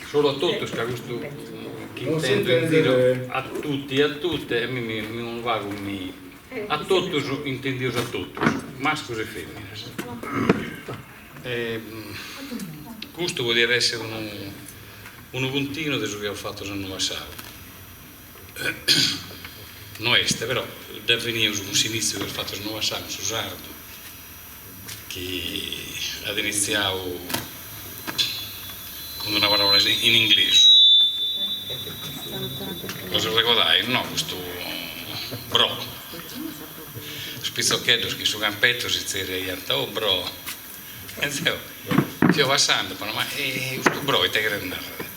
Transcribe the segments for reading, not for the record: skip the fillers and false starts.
Solu a totus ca custu chi intendo in ziru a tutti e a tutte a mimi mi unu pagu mi a totus intendius a totus mascus e feminas e custu podiat essere unu unu puntinu de su chi aus fatu s'annu passau no est però dda finius cun s'initziu chi aus fatu s'annu passau cun su sardu chi at initziau cun una paraula in inglesu, bos arregodais no custu bro, is pitzocheddos chi in su campetto si tzerriaiant oh bro, e deo fio passende apo nau ma custu bro ite cheret narrer,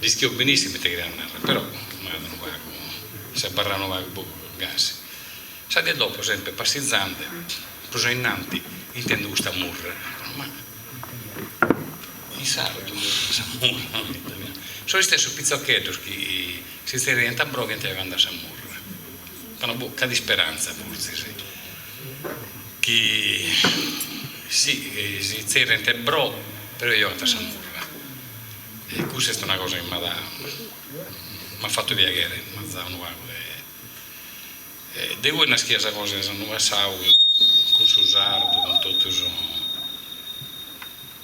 dd'ischio benissimu ite cheriat narrer, però m'at unu pagu, s'est abarrau unu pagu gasi Sa die dopo, sempre passizande prus a innanti, intendo custa murra, ma in sardu sa murra no in italianu, sos istessos pitzocheddos chi si tzerriaiant bro fiant giogande a sa murra, ma boh c'at isperanza fortzis chi si si tzerrient bro però giogant a sa murra e cussa est una cosa chi m'at m'at fatu piaghere, m'at zau unu pagu de De igue est naschia sa cosa de s'annu passau cun su sardu, cun totus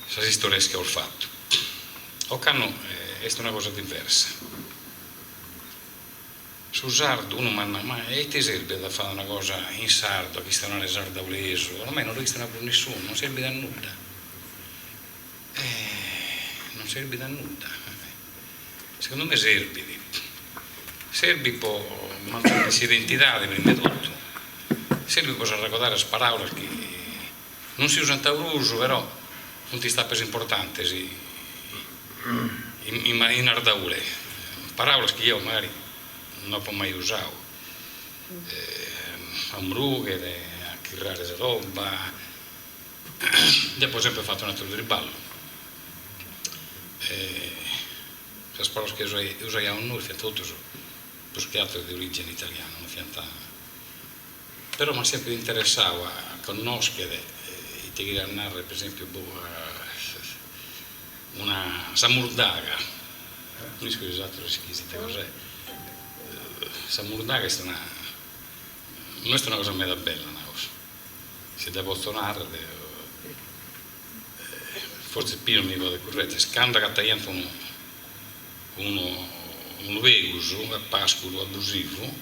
sas istorias chi aus fatu. Ocannu est una cosa diversa. Su sardu, unu m'at nau, ma e ite serbit a fai una cosa in sardu, a chistionare sardaulesu, ormai non ddu chistionat prus nisciunu, non serbit a nudda. Non serbit a nudda. Segundu me serbit. Serbit po mantenni s'identidadi prima 'e totu, serbit po s'arregodare is paraulas chi non si usant prus però funt istadas importantes in Ardaule, paraulas chi eo magari no apo mai usau, a mrughere, a chirrare sa roba, Deo apo sempre fatu un'ateru triballu, sas paraulas chi usaiaus nois fiant totus prus che ateru de origine italiana, non fiant, però m'at sempre interessau a connoschere ite cheriat narrer per esempiu boh una sa murdaga, no isco si is ateros ischis ite cos'est, sa murdaga est una, no est una cosa meda bella naus Si dda potzo narrer, fortzis Pino mi podet curreger, cando agataiant unu unu unu pegus a pasculu abusivu,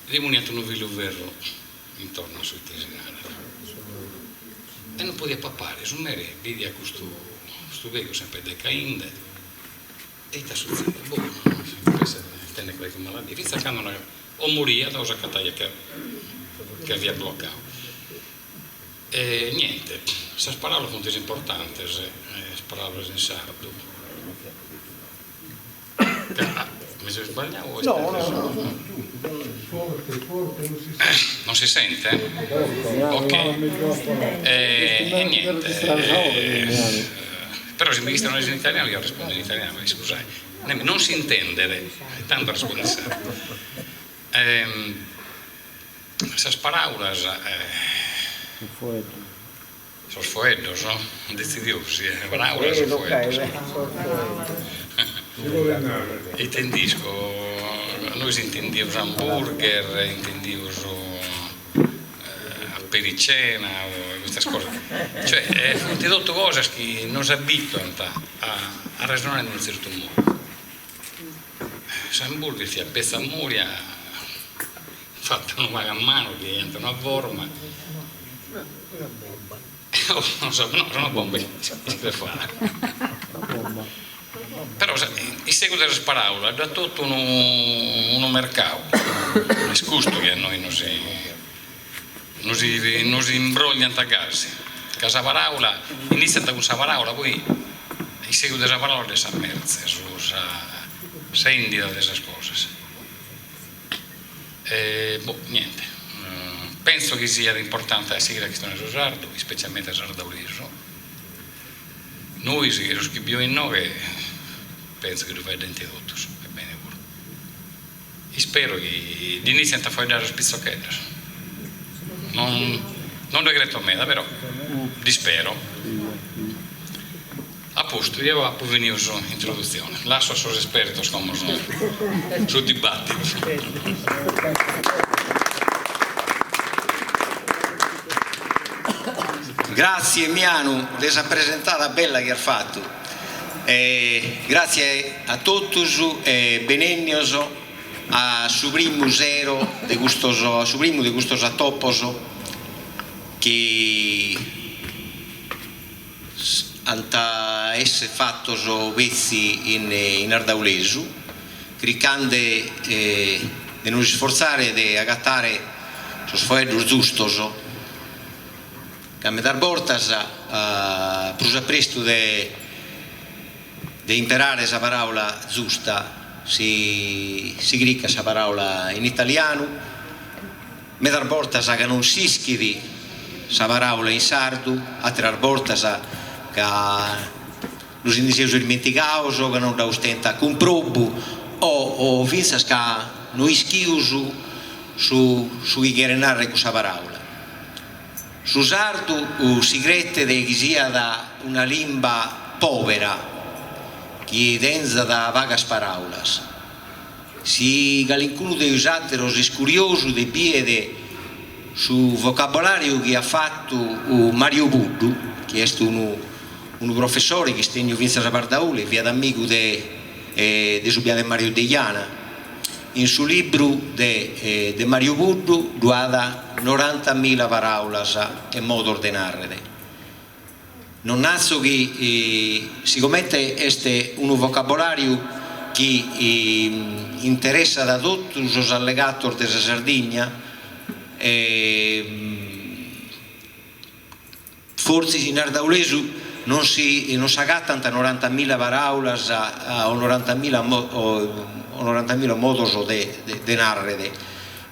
li poniant unu filu ferru intorno a su ite si narat e non podiat papare, su mere bidiat custu custu pegus sempre decainde e ite sutzediat, boh, pensat tenet calchi maladia, fintzas a cando o moriat o s'acataiat ca ca fiat blocau. E niente, sas paraulas funt importantes, is paraulas in sardu. Ca mi seu sbagliau o est No, no, no, forte, forte, non si sente. Non si sente? Ok. E niente, però si mi chistionades in italianu eo arrespondo in italianu, iscusai. Non si intendet, e tando arrespondo in sardu. Sas paraulas, sos foeddos, detzidius si est paraulas o foeddos. Ite nd'isco, nois intendius hamburger, intendius apericena o custas cosas, cioè funt totu cosas chi nos abituant a arresonare in unu tzertu modu. S'hamburger fiat petza mùria fata unu pagu a manu chi aiant una forma, Una bomba. No, una bomba iscrefada. Però in segus de sas paraulas ddu at totu unu unu mercau, est custu chi a nois nos nos nos imbrogliant gasi, ca sa paraula, iniziant cun sa paraula poi in segus de sa paraula dd'est sa mertze, su sa s'endida de sas cosas. E boh, niente, pentzo chi siat importante a sighire a chistionare su sardu, ispecialmente sardaulesu, Nois, sos chi bio inoghe, pentzo chi ddu faeddent totus, e bene puru. Ispero chi dd'initziant a faeddare sos pitzocheddos. Non. Non ddoe creto meda, però dd'ispero. A postu, jeo apo finiu s'introdutzione. Lasso a sos espertos como su dibàtidu. Gràtzie Mianu de sa presentada bella chi as fatu. Gràtzie a totus e benènnios a su primu sero de custos a su primu de custos atopos chi ant a esser fatos petzi in ardaulesu, chircande de nos isfortzare de agatare sos foeddos zustos, ca medas bortas prus a prestu de de imperare sa paraula zusta si si chircat sa paraula in italianu, medas bortas ca non s'ischit sa paraula in sardu, ateras bortas ca nos ndi seus ismentigados ca non dd'aus tenta a cumprobu o o fintzas ca no ischius su su chi cheret narrer cussa paraula. Su sardu si cretet chi siat una limba pòbera, chi tenzat pagas paràulas. Si calincunu de 'osàteros est curiosu de biere su vocabolàriu chi at fatu Mario Puddu, chi est unu unu professore chi est 'enniu fintzas a Ardaule, fiat amigu de de su biade Mario Deiana, In su libru de de Mario Puddu ddu at norantamila paràulas e modos de nàrrere. Non natzo chi, sigomente est unu vocabolàriu chi interessat totu sos allegatos de sa Sardigna, Fortzis in ardaulesu non si non s'agatant norantamila paràulas o norantamila o norantamila modos de de nàrrere,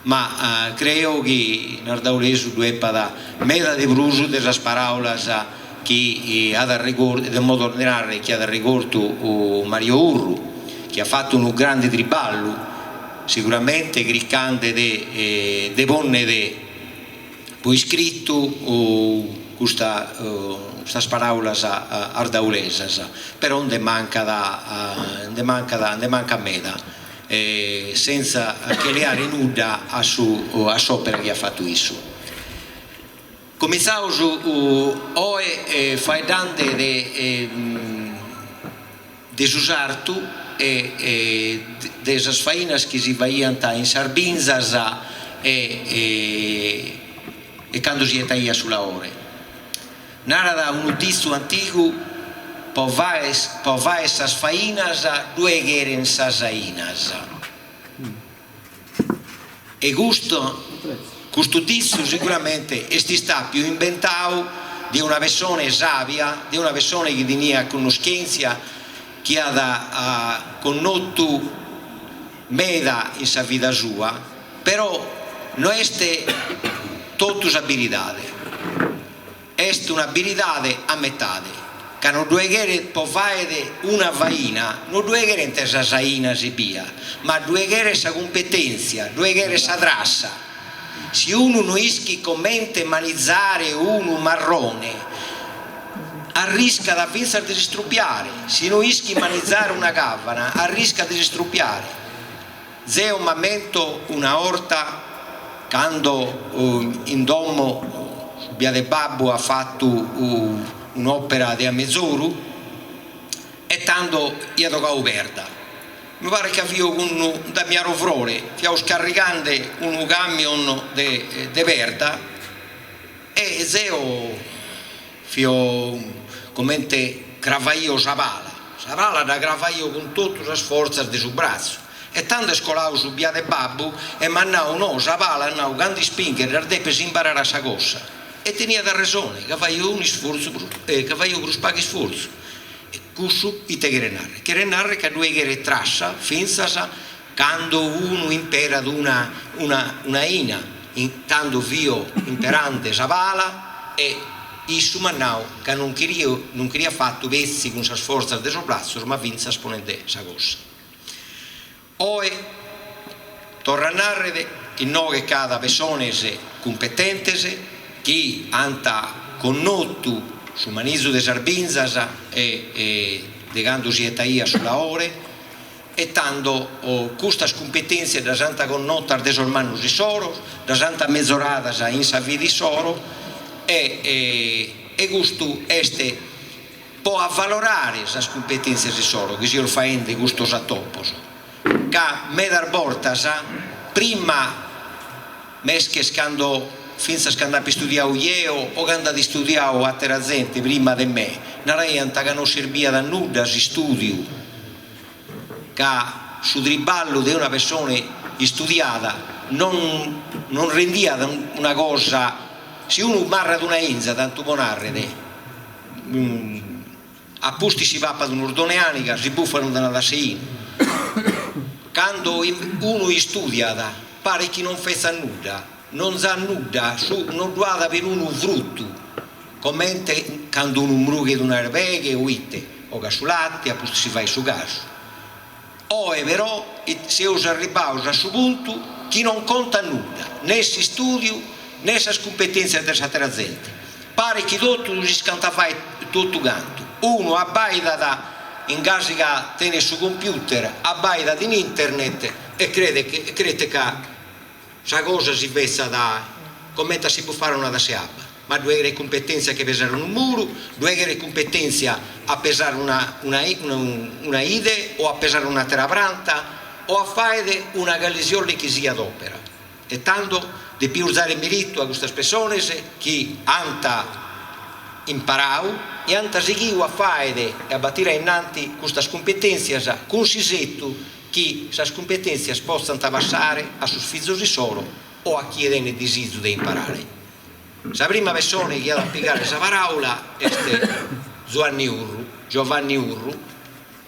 ma creo chi in ardaulesu ddu epat meda de prus de sas paràulas chi at arregortu de modos de nàrrere chi at arregortu Mario Urru, chi at fatu unu grande triballu, siguramente chircande de de pònnere Po iscritu custa custas paràulas ardaulesas, però nde mancat nde mancat nde mancat meda, sentza che leare nudda a su a s'òpera chi at fatu issu. Comintzaus oe faeddande de de su sartu e de sas fainas chi si faiant in sas binzas e e cando si 'etaiat su laore. Narat unu ditzu antigu po faer po faer sas fainas ddue cheren sas ainas. E custu custu ditzu siguramente est istàpiu imbentau de una pessone sàbia, de una pessone chi teniat connoschèntzia, chi at connotu meda in sa vida sua, però no est totu sa beridade. Est una beridade a metade, ca no ddue cheret po fàere una faina, no ddue cherent sas ainas ebbia, ma ddue cheret sa cumpetèntzia, ddue cheret sa trassa. Si unu no ischit comente manizare unu marrone, arriscat fintzas de s'istrupiare, si no ischit manizare una càvana, arriscat de s'istrupiare. Zeo m'ammento una 'orta cando in domo su biade babbu at fatu un'opera de ammezoru e tando iat 'ogadu perda. Mi paret ca fio cun Damiano Frore, fiaus carrigande unu camion de de perda e zeo fio comente cravaio sa pala, sa pala dda cravaio cun totu sas fortzas de su bratzu e tando est coladu su biade babbu e m'at nau no, sa pala at nau cando ispinghes ddas depes imbarare a sa cossa e teniat arresone ca faio unu isfortzu prus ca faio prus pagu isfortzu e cussu ite cheret narrer? Cheret narrer ca ddue cheret trassa fintzas cando unu imperat una una un'aina tando fio imperande sa pala e issu m'at nau ca non cherio non cheriat fatu petzi cun sas fortzas de sos bratzos ma fintzas ponende sa cossa. Oe, torro a narrer, inoghe ch'at pessones cumpetentes. chi ant connotu su manizu de sas binzas e de cando si 'etaiat su laore e tando custas cumpetèntzias ddas ant connotas de sos mannos issoro, ddas ant mezoradas in sa vida issoro e e custu est po avalorare sas cumpetèntzias issoro chi seus faende custos atopos, ca medas bortas prima Mesches cando, fintzas cando apo istudiau jeo o cando at istudiau àtera zente prima de me, naraiant ca non serbiat a nudda s'istùdiu, ca su triballu de una pessone istudiada non non rendiat una cosa, si unu marrat una 'inza, tantu po nàrrere, A pustis si papat un'urdone 'e àniga, si bufat unu tanadas 'e 'inu. Cando unu istùdiat paret chi non fetzat nudda, non zat nudda, su non ddu at perunu frutu, comente cando unu mrughet una erbeghe o ite, 'ogat su late, a pustis si faet su casu. Oe però seus arribbados a su puntu chi non contat nudda, ne s'istùdiu ne sas cumpetèntzias de s'àtera zente. Paret chi totus iscant fai totu cantu. Unu abbaidat in gasi ca tenet su computer, abbaidat in internet e credet creet ca Sa cosa si fetzat comente a si bufare una tassa 'e abba, ma ddue cheret cumpetèntzia a che pesare unu muru, ddue cheret cumpetèntzia a pesare una una una 'ide o a pesare un'àtera pranta o a fàere una calisiolli chi siat òpera. E tando depius dare meritu a custas pessones chi ant imparau e ant sighiu a fàere e a batire a innanti custas cumpetèntzias cun s'isetu chi sas cumpetèntzias potzant passare a sos fizos issoro o a chie tenet disizu de imparare. Sa prima pessone chi at a pigare sa paràula est Zuanni Urru, Giovanni Urru,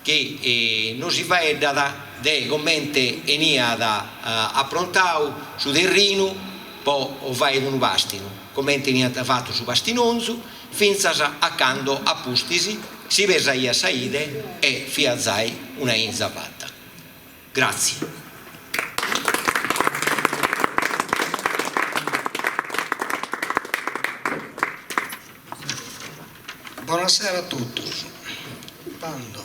chi nos faeddat de comente 'eniat aprontau su terrinu po fàere unu pàstinu, comente 'eniant fatu su pastinonzu, fintzas a cando a pustis si pesaiat sa 'ide e fiat zai una 'inza fata. Gratzie. Bonasera a totus. Tando,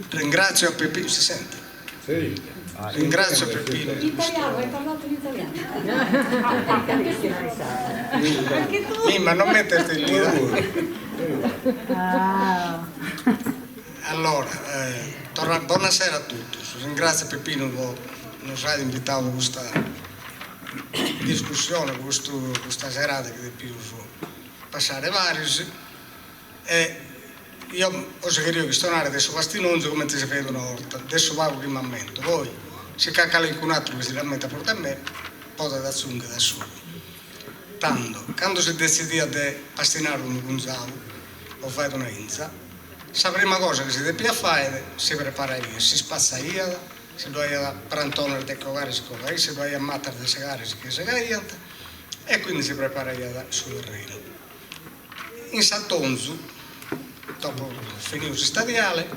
ringrazio a Peppino, si sente? Ringrazio Peppino di custu. Italiano, hai parlato in italiano. Mimma, non metterti lì. Allora, torra, bonasera a totus. Ringrazio Peppino po nos aer invitau po custa discussione, po custu, custa serada chi depius passare paris e Io bos cherio chistionare de su pastinonzu comente si faiat una 'orta, de su pagu chi m'ammento, poi si c'at calincun'atru chi si l'ammentat prus de me, podet atzungher da solu. Tando, cando si detzidiat de pastinare unu cunzau o faer una 'inza, sa prima cosa chi si depiat faer, si preparaiat, si ispatzaiat, si ddu aiat prantones de che 'ogare si che 'ogaiat, si ddu aiat matas de segare si che segaiant e quindi si preparaiat su terrenu. In s'atonzu, dopo finiu s'istadiale,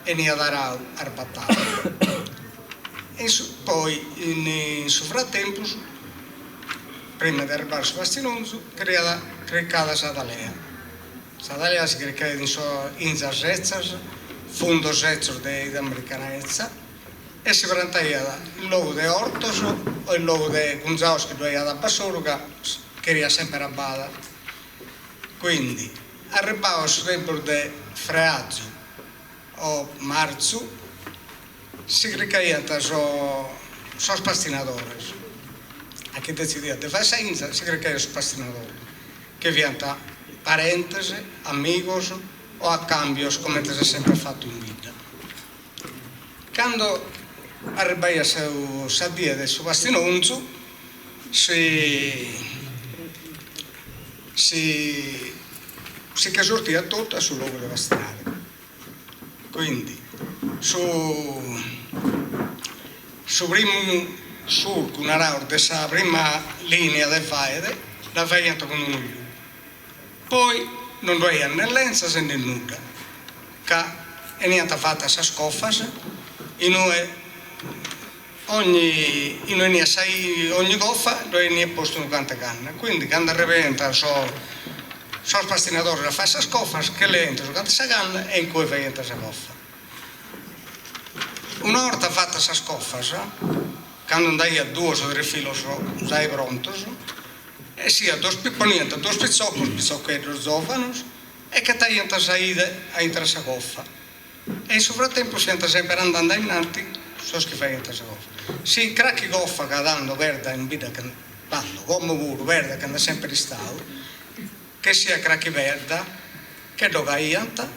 'eniat arau arbatadu e in su poi in su fratempus, prima de arribare a su pastinonzu, cheriat cricada sa talea. Sa talea si cricaiat in sos 'inzas 'etzas, fundos 'etzos de 'ide americana 'etza e si prantaiat in logu de ortos o in logu de cunzaos chi ddu aiat abba solu ca cheriat semper abbada. Quindi, arribbau a su tempus de frearzu o martzu, si cricaiant sos pastinadores, a chi detzidiat de fai sa 'inza si cricaiat su pastinadore, chi fiant parentes, amigos o a cambios comente s'est semper fatu in bidda. Cando arribbaiat sa die de su pastinonzu si si si che sortiat totu a su logu de pastinare. Quindi su su primu surcu, naraus, de sa prima linea de faere dda faiant cun unu jugu. Poi non ddu aiat ne lentzas e ne nudda, ca 'eniant fatas sas cofas inue. Ogni inue 'eniat sa ogni coffa ddoe 'eniat postu unu cantu 'e canna, quindi cando arribaiant sos sos pastinadores a fai sas coffas che leaiant su cantu 'e sa canna e in cue faiant sa coffa. Una 'orta fatas sas coffas, cando nd'aiat duos o tres filos zai prontos, essiat duos poniant duos pitzocos, pitzoccheddos zovanos, e ch'etaiant sa 'ide a intro 'e sa coffa. E in su fratempus fiant semper andende a innanti sos chi faghiant sa coffa. Si crachi coffa ca tando perda in bidda tando, como puru, perda che nd'est semper istadu, ch'essiat crachi perda, che dd'ogaiant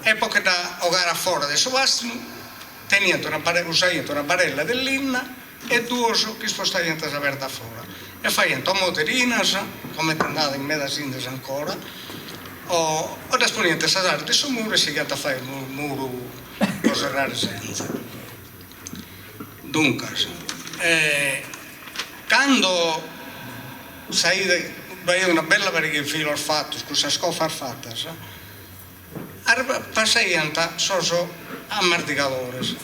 e po che dda 'ogare a fora de su pastinu teniant una usaiant una barella de linna e duos chi ispostaiant sa perda a fora e faiant o moderinas, comente andat in medas 'inzas ancora, o o ddas poniant in sas alas de su muru e sighiant a fai unu muru po serrare sa 'inza. Duncas, cando sa 'ide b'aiat una bella pariga 'e filos fatos cun sas cofas fatas, Passaiant sos ammardigadores,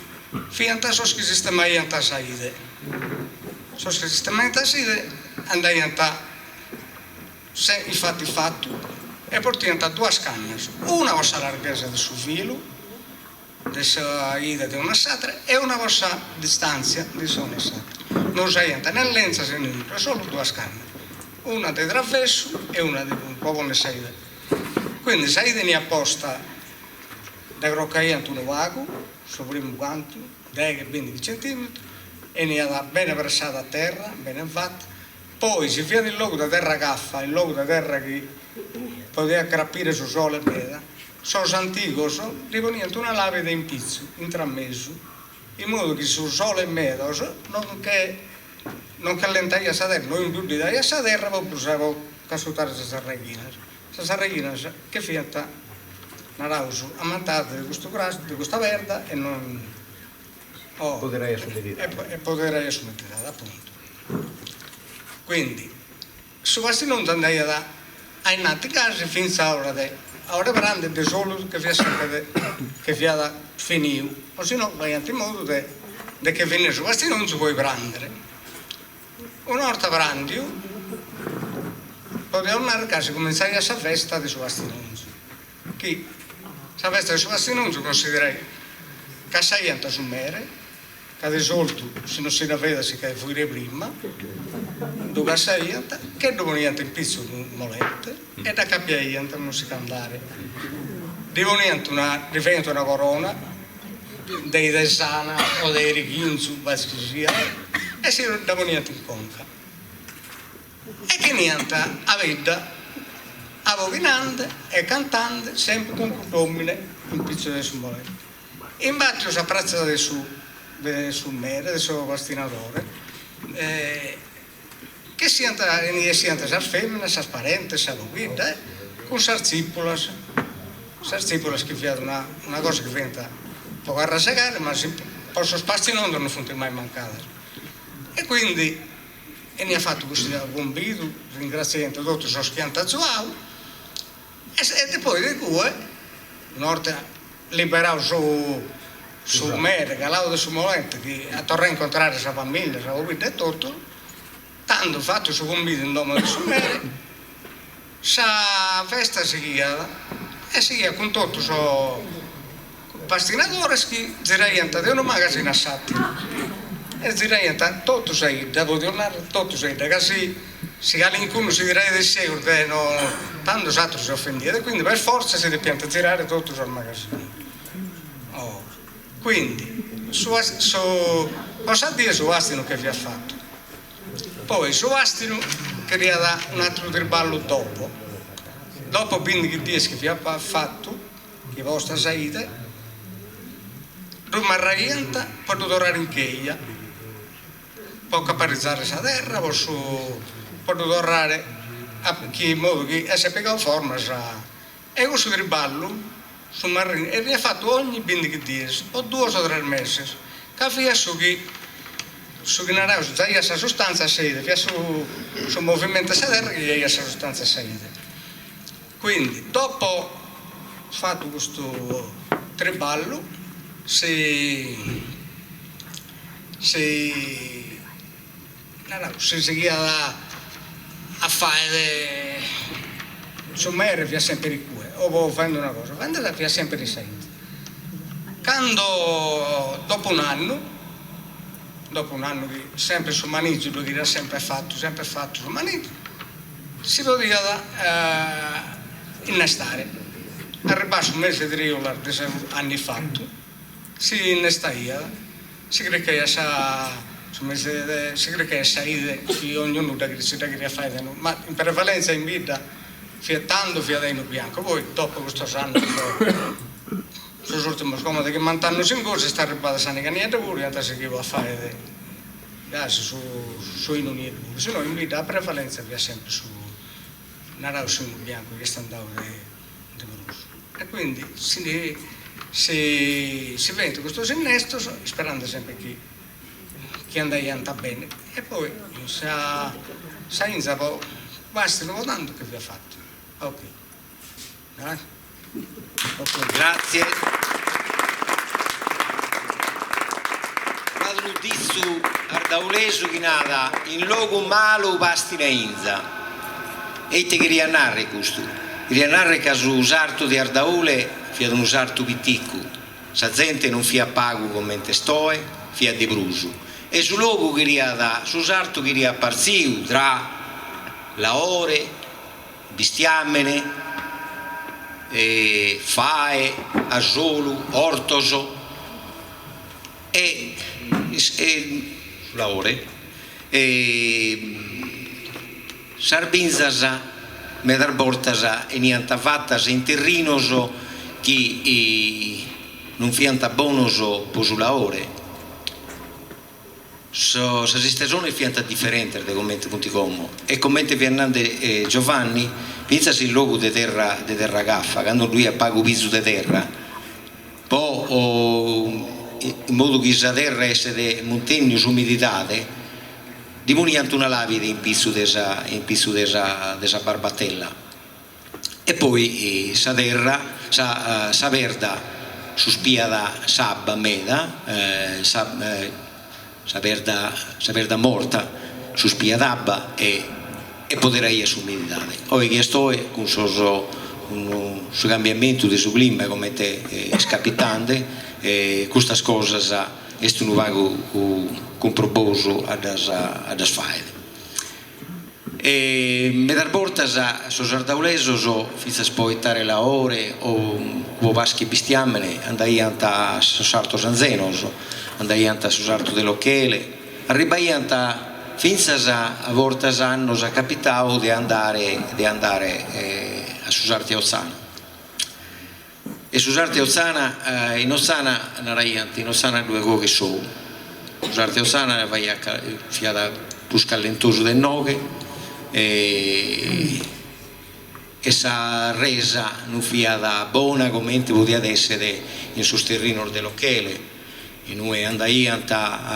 fiant sos chi sistemaiant sa 'ide. Sos chi sistemaiant sa 'ide andaiant ifatu ifatu e portiant duas cannas, una po sa larghesa de su filu de sa 'ide de una a s'atera e una po sa distantzia de sa una a s'atera. No usaiant ne lentzas e ne nudda, solu duas cannas, una de travessu e una de po ponni sa 'ide. Quindi sa 'ide 'eniat posta, dda crocaiant unu pagu, su primu cantu, deghe bindighi centimetros, 'eniat bene pressada a terra, bene fata, poi si fiat in logu de terra caffa, in logu de terra chi podiat crapire su sole meda, Sos antigos li poniant una làpida in pitzu, intramesu, in modu chi su sole meda non nche non callentaiat sa terra, no imbuddidaiat sa terra po prus po ch'assutare sas arraighinas. Sas arraighinas che fiant, naraus, ammantadas de custu crastu, de custa perda e non Poderaiat s'umididade. E poderaiat s'umididade, apuntu. Quindi Su pastinonzu andaiat a innanti gasi fintzas a ora de a ora 'e prandi de solu che fiat sempre che fiat finiu, o si no faiant in modu de de che finire su pastinonzu poi prandere. Una 'orta prandiu podiaus narrer ca si cumintzaiat sa festa de su pastinonzu, chi sa festa de su pastinonzu considerai cassaiant su mere ca de solitu si non si dda faiat si che fuire prima, ddu cassaiant, che ddu poniant in pitzu de unu molente e dd'acapiaiant po non si ch'andare. Ddi poniant una, ddi faiant una corona de 'ide sana o de erighinzu, b'at chi siat, e si dda poniant in conca. E ch'eniant a bidda aboghinande e cantande sempre cun cudd'omine in pitzu de su molente. In bàtiu sa pratza de su de su mere, de su pastinadore, ch'essiant essiant sas feminas, sas parentes, sa pobidda, cun sas tzipulas, sas tzipulas chi fiat una una cosa chi fiant po carrasegare, ma po sos pastinonzos non funt mai mancadas. E quindi 'eniat fatu custu cumbidu, ringratziaiant totu sos chi ant azuau E depoi de cue, una 'orta liberau su su mere, calau de su molente, chi at torrau a incontrare sa familia, sa pobidda e totu, tando fatu su cumbidu in domo de su mere, sa festa sighiat e sighiat cun totu sos pastinadores chi ziraiant de unu magasinu a s'ateru e ziraiant totu sa 'idda, podiaus narrer totu sa 'idda, ca si si calincunu si tiraiat in segus de no tando s'ateru si ofendiat e quindi per forza si depiant zirare totu sos magasinos. Oh quindi su su po sa die su pastinu che fiat fatu. Poi su pastinu cheriat un'ateru triballu dopo, dopo bindighi dies chi fiat fatu chi posta sa 'ide, ddu marraiant po ddu torrare in cheja, po ch'aparitzare sa terra, po su po ddu torrare a chi in modu chi esset pigadu forma sa e cussu triballu, su marrinu, 'eniat fatu ogni bindighi dies o duos o tres meses, ca fiat su chi su chi naraus zaiat sa sustanza a sa 'ide, fiat su su movimentu 'e sa terra chi jaiat sa sustanza a sa 'ide. Quindi dopo fatu custu triballu si Si naraus si sighiat a fai su mere fiat sempri incue, o faende una cosa o faende s'atera fiat sempri in sa 'inza. Cando dopo un'annu, dopo un'annu chi sempre su manizu ddu cheriat sempre fatu, sempre fatu su manizu, si podiat innestare, arribadu su mese de triulas de s'annu ifatu, si innestaiat, si cricaiat sa su mese de si cricaiat sa 'ide chi ognunu dda si dda cheriat fai de nou, ma in prevalenza in bidda fiat tando fiat 'inu biancu, poi dopo custos annos sos urtimos como de chimbant'annos in gosi est arribbada s'àniga niedda puru e ant sighiu a fai de gasi su su 'inu nieddu puru, si no in bidda a prevalenza fiat sempre su naraus su 'inu biancu chi est andau de de prus. E quindi si si si faint custos innestos isperande sempre chi chi andaiant bene e poi sa sa 'inza po pàstinu po tantu che fiat fatu. Ok. Dai. Ok. Grazie. B'at unu ditzu ardaulesu chi narat in logu malu pàstina 'inza. E ite cheriat narrer custu? Cheriat narrer ca su sartu de Ardaule fiat unu sartu piticu, sa zente non fiat pagu comente est oe, fiat de prus, e su logu cheriat, su sartu cheriat partziu tra laore, bistiamene, fae, asolu, ortos e su laore e sas binzas medas bortas 'eniant fatas in terrinos chi non fiant bonos po su laore, sas istajones fiant diferentes de comente funt como e comente fiat nande Giovanni fintzas in logu de terra de terra caffa, cando ddu iat pagu pizu de terra po in modu chi sa terra esseret muntenniu s'umididade ddi poniant una làpide in pitzu de sa in pitzu de sa de sa barbatella e poi sa terra sa sa perda suspiat s'abba meda sa sa perda sa perda morta suspiat abba e e poderaiat s'umididade. Oe chi est oe cun sos cun su cambiamentu de su clima comente est capitande custas cosas est unu pagu cumprobosu a ddas a ddas fàere. E medas bortas sos ardaulesos, fintzas po 'etare laore o po paschi bistiamene, andaiant a sos sartos anzenos, andaiant a su sartu de Lochele, arribaiant fintzas a bortas annos at capitau de andare de andare a su sartu 'e Otzana. E su sartu 'e Otzana, in Otzana naraiant, in Otzana ddue coghet s'ou. Su sartu 'e Otzana faiat fiat prus callentosu de inoghe e e sa resa non fiat bona comente podiat essere in sos terrinos de Lochele, in ue andaiant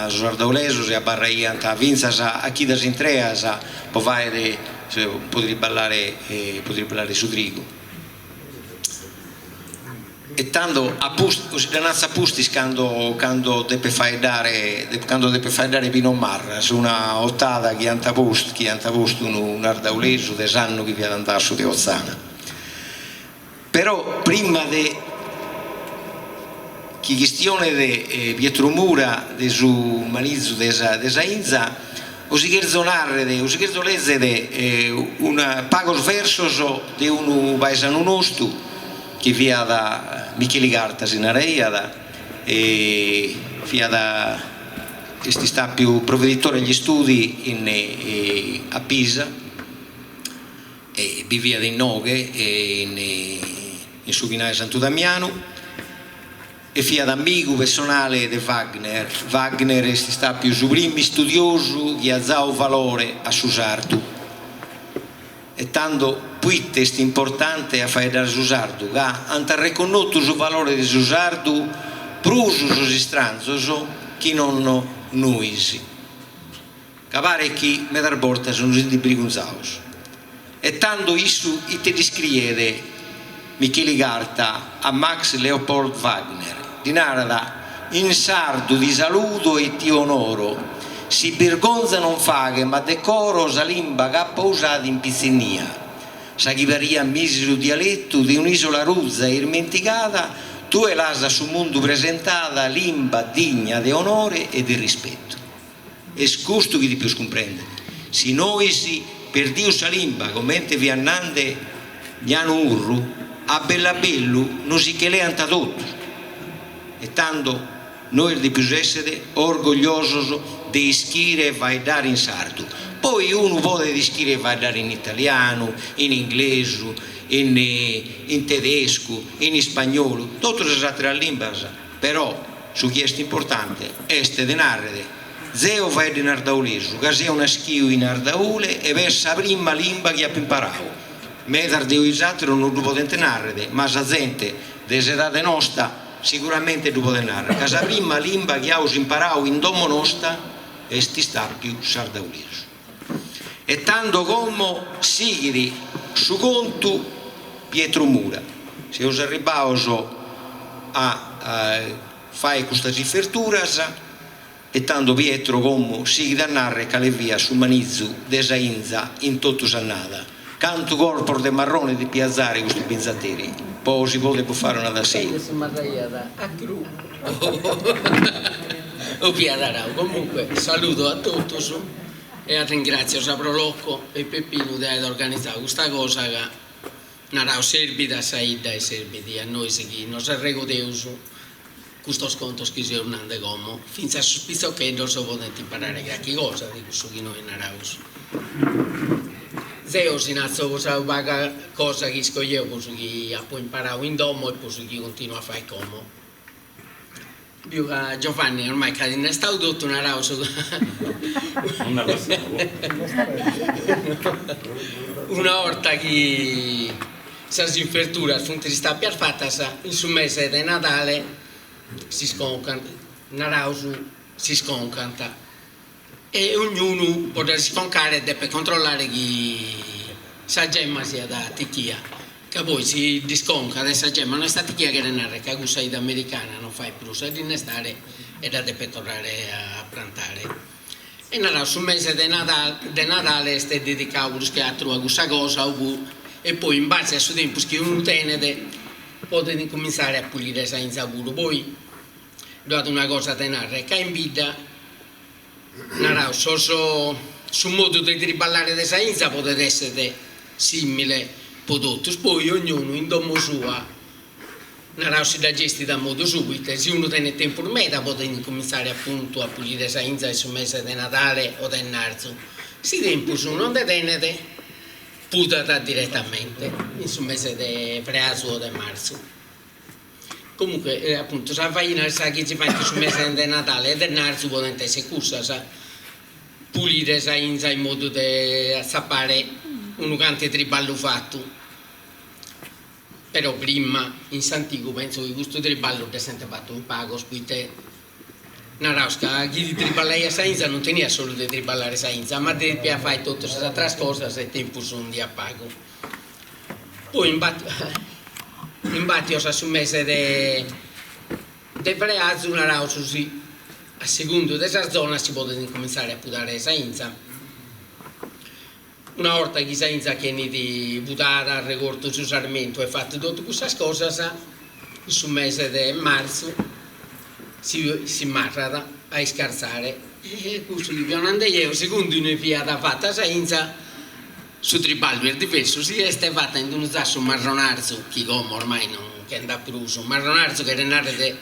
sos ardaulesos e abarraiant fintzas a chidas intreas po fàere po triballare po triballare su trigu. E tando a pustis, dda natzo a pustis cando cando depet faeddare cando depet faeddare Pino Marras, una otada chi ant postu chi ant postu unu ardaulesu de s'annu chi fiat andau a su de Otzana. Però prima de chi chistionet Pietro Mura de su manizu de sa de sa 'inza, Os cherzo nàrrere, os cherzo lèzere una pagos versos de unu paesanu nostu chi fiat Micheli Carta si naraiat e fiat est istàpiu provveditore agli studi in a Pisa e biviat inoghe in in su 'ighinadu 'e Santu Damianu E fiat amigu pessonale de Wagner. Wagner est istàpiu su primu istudiosu chi at zau valore a su sardu. E tando poite est importante a faeddare su sardu? Ca ant reconnotu su valore de su sardu prus sos istranzos chi non nois. Ca paret chi medas bortas nos ndi brigunzaus. E tando issu ite dd'iscriet Micheli Carta a Max Leopold Wagner? Ddi narat. In sardu ti saludo e ti onoro, si birgonza non faghet ma decoro sa limba ch'apo usadu in pitzinnia, sa chi pariat mìseru dialetu de un'isola ruza e ismentigada, tue l'as a su mundu presentada limba digna de onore e de rispetu. Est custu chi depius cumprèndere, si nois perdius sa limba comente fiat nande Gnanu Urru, a bellu a bellu nos si che leant totu. E tando nois depius èssere orgogliosos de ischire faeddare in sardu. Poi unu podet ischire faeddare in italianu, in inglesu, in in tedescu, in ispagnolu, totu sas àteras limbas, però su chi est importante est de nàrrere, zeo faeddo in ardaulesu ca seo naschiu in Ardaule e est sa prima limba chi apo imparau. Medas de 'oisàteros no ddu podent nàrrere, ma sa zente de s'edade nosta Siguramente ddu podet narrer ca sa prima limba chi aus imparau in domo nosta est istàpiu s'ardaulesu. E tando como sighit su contu Pietro Mura. Seus arribbaos a fai custas iferturas E tando Pietro como sighit a narrer cale fiat su manizu de sa 'inza in totu s'annada, cantu corpos de marrone depiat zare custu binzateri po si poder bufare una tassina. Si marraiat a cru o fiat arau. Comunque saludo a totus e arringratzio sa Pro Loco e Peppinu de aer organizau custa cosa ca naraus serbit a sa 'idda e serbit a nois chi nos arregodeus Custos contos chi seus nande como, fintzas sos pitzocheddos podent imparare carchi cosa de cussu chi nois naraus. Zeo si natzo sa paga cosa chi isco jeo po su chi apo imparau in domo e po su chi continuo a fai como. Biu ca Giovanni ormai c'at innestau totu naraus una 'orta chi Sas inferturas funt istàpias fatas in su mese de Nadale, s'isconcant, naraus s'isconcant, e ognunu po ddas isconcare depet controllare chi sa gemma siat atichia, ca poi si dd'isconcat e sa gemma no est atichia cheret narrer ca cussa 'ide americana non fait prus a dd'innestare e dda depet torrare a prantare. E naraus su mese de de Nadale est dedicau prus che atru a cussa cosa o e poi in base a su tempus chi unu tenet podet incumintzare a pulire sa 'inza puru. Poi ddu at una cosa de narrer, ca in bidda naraus sos su modu de triballare de sa 'inza podet essere simile po totus, poi ognunu in domo sua Naraus si dda gestit a modu suu, poita si unu tenet tempus meda podet incumintzare apuntu a pulire sa 'inza in su mese de Nadale o de 'Ennarzu, si tempus non nde tenet pudat diretamente in su mese de frearzu o de martzu. Comunque apuntu sa faina sa chi si faint in su mese de Nadale e de 'Ennarzu podent esser cussas, pulire sa 'inza in modu de atzapare unu cantu 'e triballu fatu. Però prima, in s'antigu, pentzo chi custu triballu dd'essent fatu in pagos, poite naraus ca chi triballaiat sa 'inza non teniat solu de triballare sa 'inza, ma depiat fai totu sas atras cosas e tempus nd'iat pagu. Poi imbatios a su mese de de frearzu naraus si a segundu de sas zonas si podet incumintzare a pudare sa 'inza. Una 'orta chi sa 'inza chi 'enit pudada, arregortu su sarmentu e fatu totu cussas cosas, in su mese de martzu si si marrat a iscartzare. E cussu chi fio nande jeo, segundu inue fiat fata sa 'inza, su triballu est diversu, si est fata in unu zassu marronarzu, chi como ormai non che nd'at prus, marronarzu cheret narrer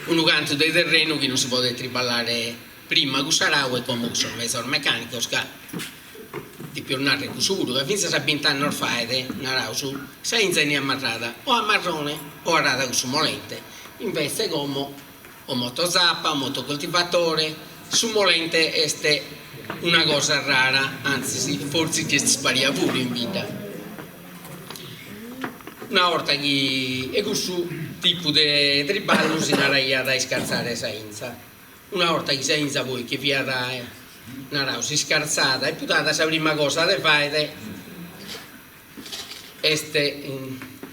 unu cantu de terrenu chi non si podet triballare prima cun s'arau e como cun sos mezos mecanicos ca depius narrer cussu puru ca fintzas a bint'annos faet, naraus, sa 'inza 'eniat marrada o a marrone o arada cun su molente, invece como o motozapa o motocoltivatore, su molente est una cosa rara, antzis fortzis chi est isparia puru in bidda. Una 'orta chi e cussu tipu de triballu si naraiat a iscartzare sa 'inza. Una 'orta chi sa 'inza poi che fiat, naraus, iscartzada e pudada, sa prima cosa de fàere est.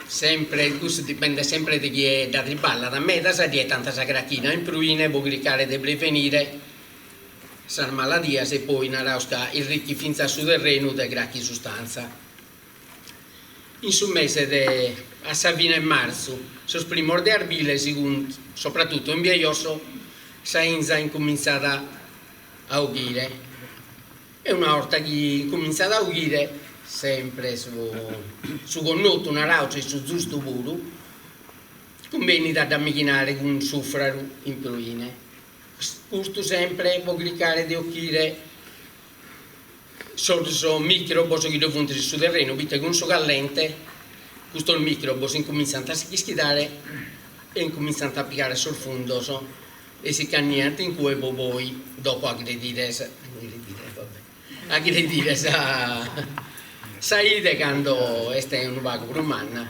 Sempre, custu dipendet sempre de chie dda triballat, medas ddi 'etant sa crachina in pruine po chircare de prevenire sas maladias e poi naraus ca irrichit fintzas su terrenu de cracchi sustantza. In su mese de a sa fine 'e martzu, sos primos de arbile, segundu, soprattutto in bia 'e josso, sa 'inza incumintzat a 'ochire e una 'orta chi incumintzat a 'ochire, sempre su su connotu naraus e su zustu puru, cumbenit a dda mighinare cun sufraru in pruine, custu sempre po chircare de 'ochire sos microbos chi ddoe funt in su terrenu, poite cun su callente custos microbos incumintzant a si chischidare e incumintzant a pigare sos fundos e si ch'anniant in cue po poi dopo aggredire aggredire sa sa 'ide cando est unu pagu prus manna.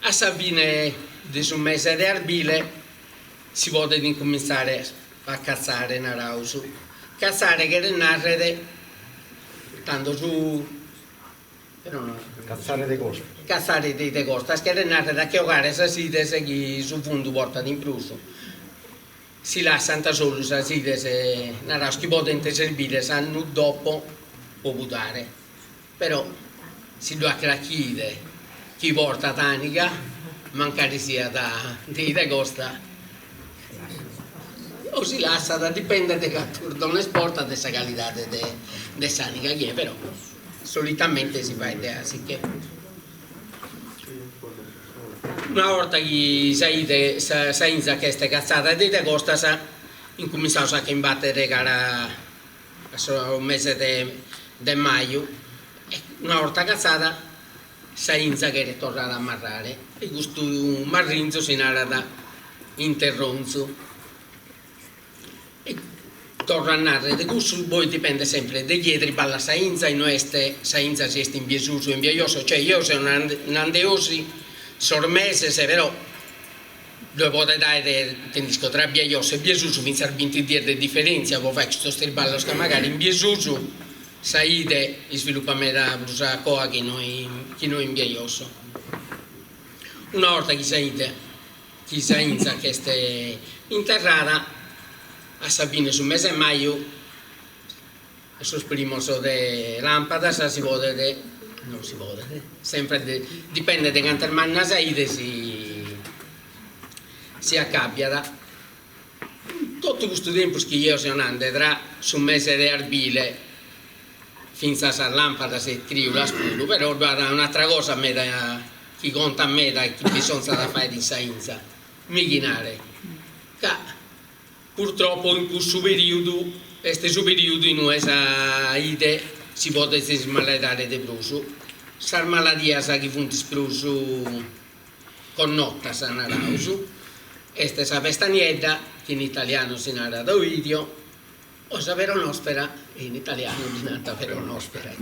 A sa fine de su mese de arbile si podet incumintzare a catzare, naraus. Catzare cheret nàrrere tando su Catzare de costas. Catzare de costas cheret nàrrere a che 'ogare sas ides chi su fundu portat in prus. Si lassant solu sas ides, naraus, chi podent serbire s'annu dopo po pudare. Però si ddu at cracchi ide chi portat àniga, mancari siat de ide costa, o si lassat, dipendet de cantu urdones portat e sa calidade de s'àniga chi est, però solitamente si fait de asiche. Una 'orta chi sa 'ide sa 'inza ch'est catzada de ide costas, incuminzaus a che imbatere cara a su mese de maju, e una 'orta catzada sa 'inza cheret torrada a marrare e custu marrinzu si narat interronzu. E torro a narrer, cussu poi dipendet sempre de chie triballat sa 'inza e no est sa 'inza si est in bia 'e susu o in bia 'e josso, cioè jeo seo nande 'osi sos meses però Ddoe podet àere, ite nd'isco, tra bia 'e josso e bia 'e susu fintzas binti dies de diferèntzia po fai custos triballos ca magari in bia 'e susu sa 'ide isvilupat meda prus a coa chi no chi no in bia 'e josso. Una 'orta chi sa 'ide chi sa 'inza ch'est interrada, a sa fine 'e su mese 'e maju, a sos primos de làmpadas si podet, non si podet, sempre dipendet de cantu est manna sa 'ide si si acabiat. Totu custu tempus chi jeo seo nande tra su mese de arbile fintzas a làmpadas e trìulas puru, però ddu at un'atra cosa meda chi contat meda e chi bisonzat a fàere in sa 'inza, mighinare, ca Purtroppo in cussu perìudu est su perìudu in ue sa 'ide si podet ismalaidare de prus. Sas maladias chi funt is prus connotas, naraus, est sa pesta niedda, chi in italianu si narat oidio, o sa peronospera, e in italianu ddi nant peronospera.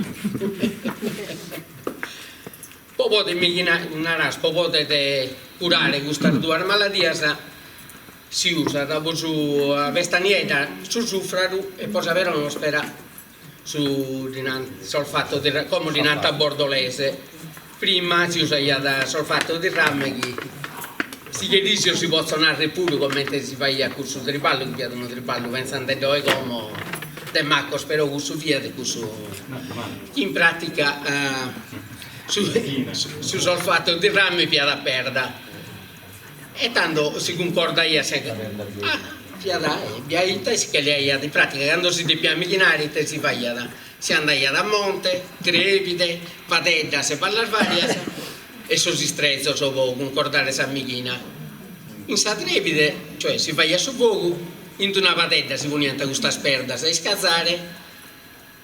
Po podi naraus, po poder curare custas duas maladias si usat po sa pesta niedda su sufraru e po sa peronospera su ddi nant solfato di como ddi nant bordolese, prima si usaiat solfato di rame chi si cherides si potzo narrer puru comente si faiat cussu triballu chi fiat unu triballu pentzande ddoe como de macos però cussu fiat cussu chi in pratica su solfato di rame fiat a perda E tando si cuncordaiat sa fiat biaita e si che leaiat in pratica cando si depiat mighinare ite si faiat, si andaiat a monte, trebide, padeddas e ballas varias e sos istrezos po cuncordare sa mighina. In sa trebide, cioè si faiat su fogu, in d'una padedda si poniant custas perdas a iscazare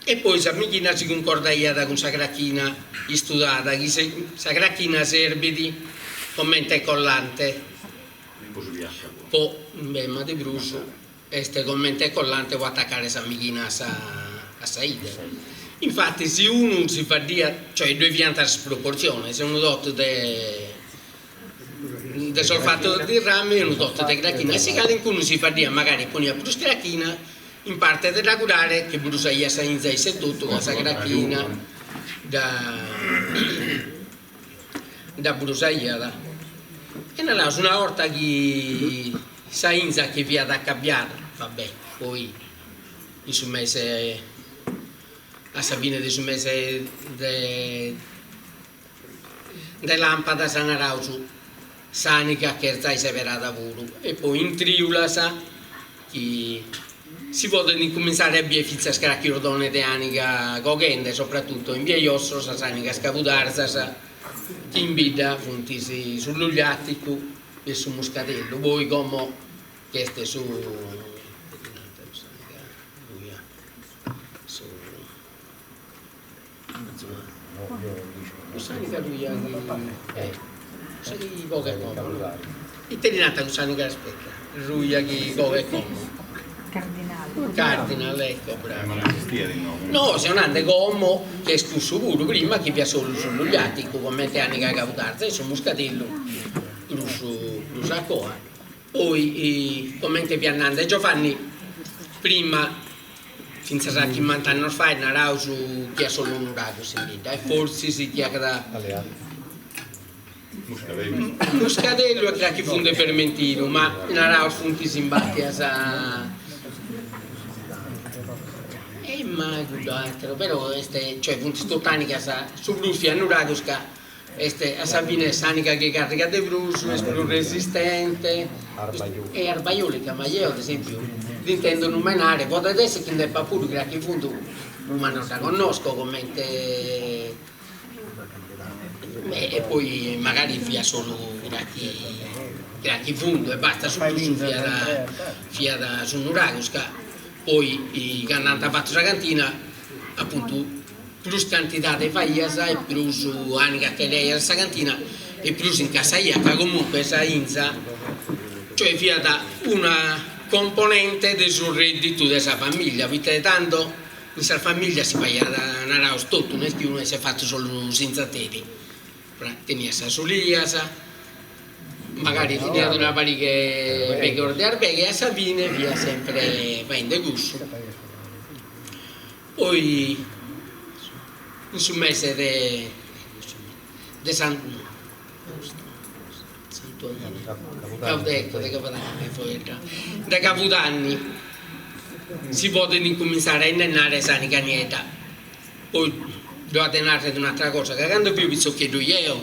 e poi sa mighina si cuncordaiat cun sa crachina istudada, chi sa crachina serbit comente collante po, beh ma de prus est comente collante po atacare sa mighina a sa a sa 'ide. Infati si unu si faddiat, cioè ddoi fiant sas proportziones, unu tot de de solfato di rame e unu tot de crachina, e si calincunu si faddiat magari poniat prus crachina In parte de dda curare che brusaiat sa 'inza isse etotu ca sa crachina dda. Nd'abrusaiat. E naraus una 'orta chi sa 'inza chi fiat acabiada, va bè, poi in su mese, a sa fine de su mese de de làmpadas naraus s'àniga ch'est zai seberada puru e poi in trìulas chi si podet incumintzare a bier fintzas carchi 'urdone de àniga coghende, soprattutto in bia 'e josso sas ànigas cabudarzas chi in bidda funt su lugliaticu e su muscadellu, poi como chi est su Cuss'àniga ruja chi cussa chi coghet como ite li nant cuss'àniga aspetta ruja chi coghet como Cardinale. Cardinal ecco brava. Ma no esistiat inoghe. No, seo nande como chi est cussu puru, prima chi fiat solu su lugliaticu comente àniga cabudarza e su muscadellu prus prus a coa. Poi comente fiat nande Giovanni prima Fintzas a chimbant'annos fait naraus chi 'iat solu nuragus in bidda e fortzis chi 'iat muscadellu e carchi fundu 'e vermentinu, ma naraus funt imbàtias e mai cuddu ateru, però est, cioè funt totu ànigas, su prus fiat nuragus ca Est a sa fine s'àniga chi carrigat de prus, est prus resistente e arbaiolica, ma jeo ad esempiu dd'intendo numenare, podet esser chi nd'epat puru carchi fundu, ma no dda connosco comente e poi magari fiat solu carchi carchi fundu e basta, su prus fiat fiat su nuragus ca poi cando ant fatu sa cantina apuntu Prus cantidade faias e prus àniga che leaias a sa cantina e prus incassaiat, ca comunque sa 'inza cioè fiat una componente de su redditu de sa familia, poite tando in sas familias si faiat, naraus, totu, no est chi unu esset fatu solu s'inzateri, teniat sas olias, magari teniat una pariga 'e pegos de arveghe e a sa fine fiat sempre faende cussu. Poi in su mese de de san Santu Aine de Cabudanni de Cabudanni si podet incumintzare a innennare s'àniga niedda. Poi ddu at de narrer un'atera cosa, ca cando fio pitzocheddu jeo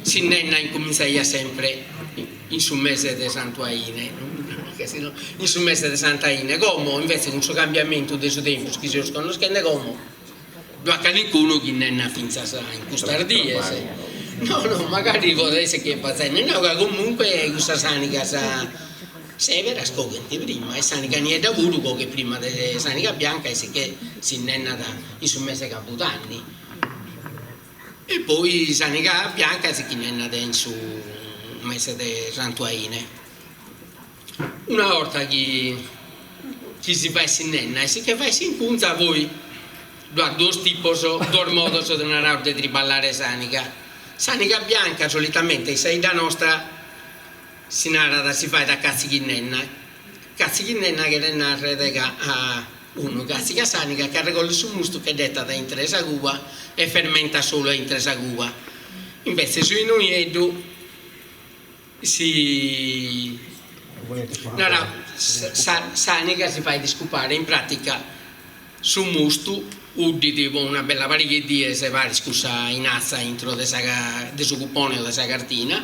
s'innenna incumintzaiat sempre in su mese de Santu Aine, in su mese de Sant'Aine, como invece cun su cambiamentu de su tempus chi seus connoschende como, ddu at calincunu chi innennat fintzas in custas dies, no no magari podet esser chi epat zai innennau ca comunque cussas ànigas seberas coghent prima e s'àniga niedda puru coghet prima de s'àniga bianca e si che s'innennat in su mese 'e cabudanni. E poi s'àniga bianca si ch'innennat in su mese de Santu Aine. Una 'orta chi chi si fait s'innenna e si che fait s'incunza poi ddu at duos tipos, duos modos naraus de triballare s'àniga. S'àniga bianca solitamente in sa 'idda nostra si narat si fait a catzighinnenna, catzighinnenna cheret narrer ca unu catzigat s'àniga, ch'arregollit su mustu che dd'etat intre sa cuba e fermentat solu intre sa cuba, invece su 'inu nieddu si narat s'àniga si fait iscupare, in pratica su mustu 'uddit po una bella pariga 'e dies paris cun sa 'inatza intro de sa de su cupone o de sa cartina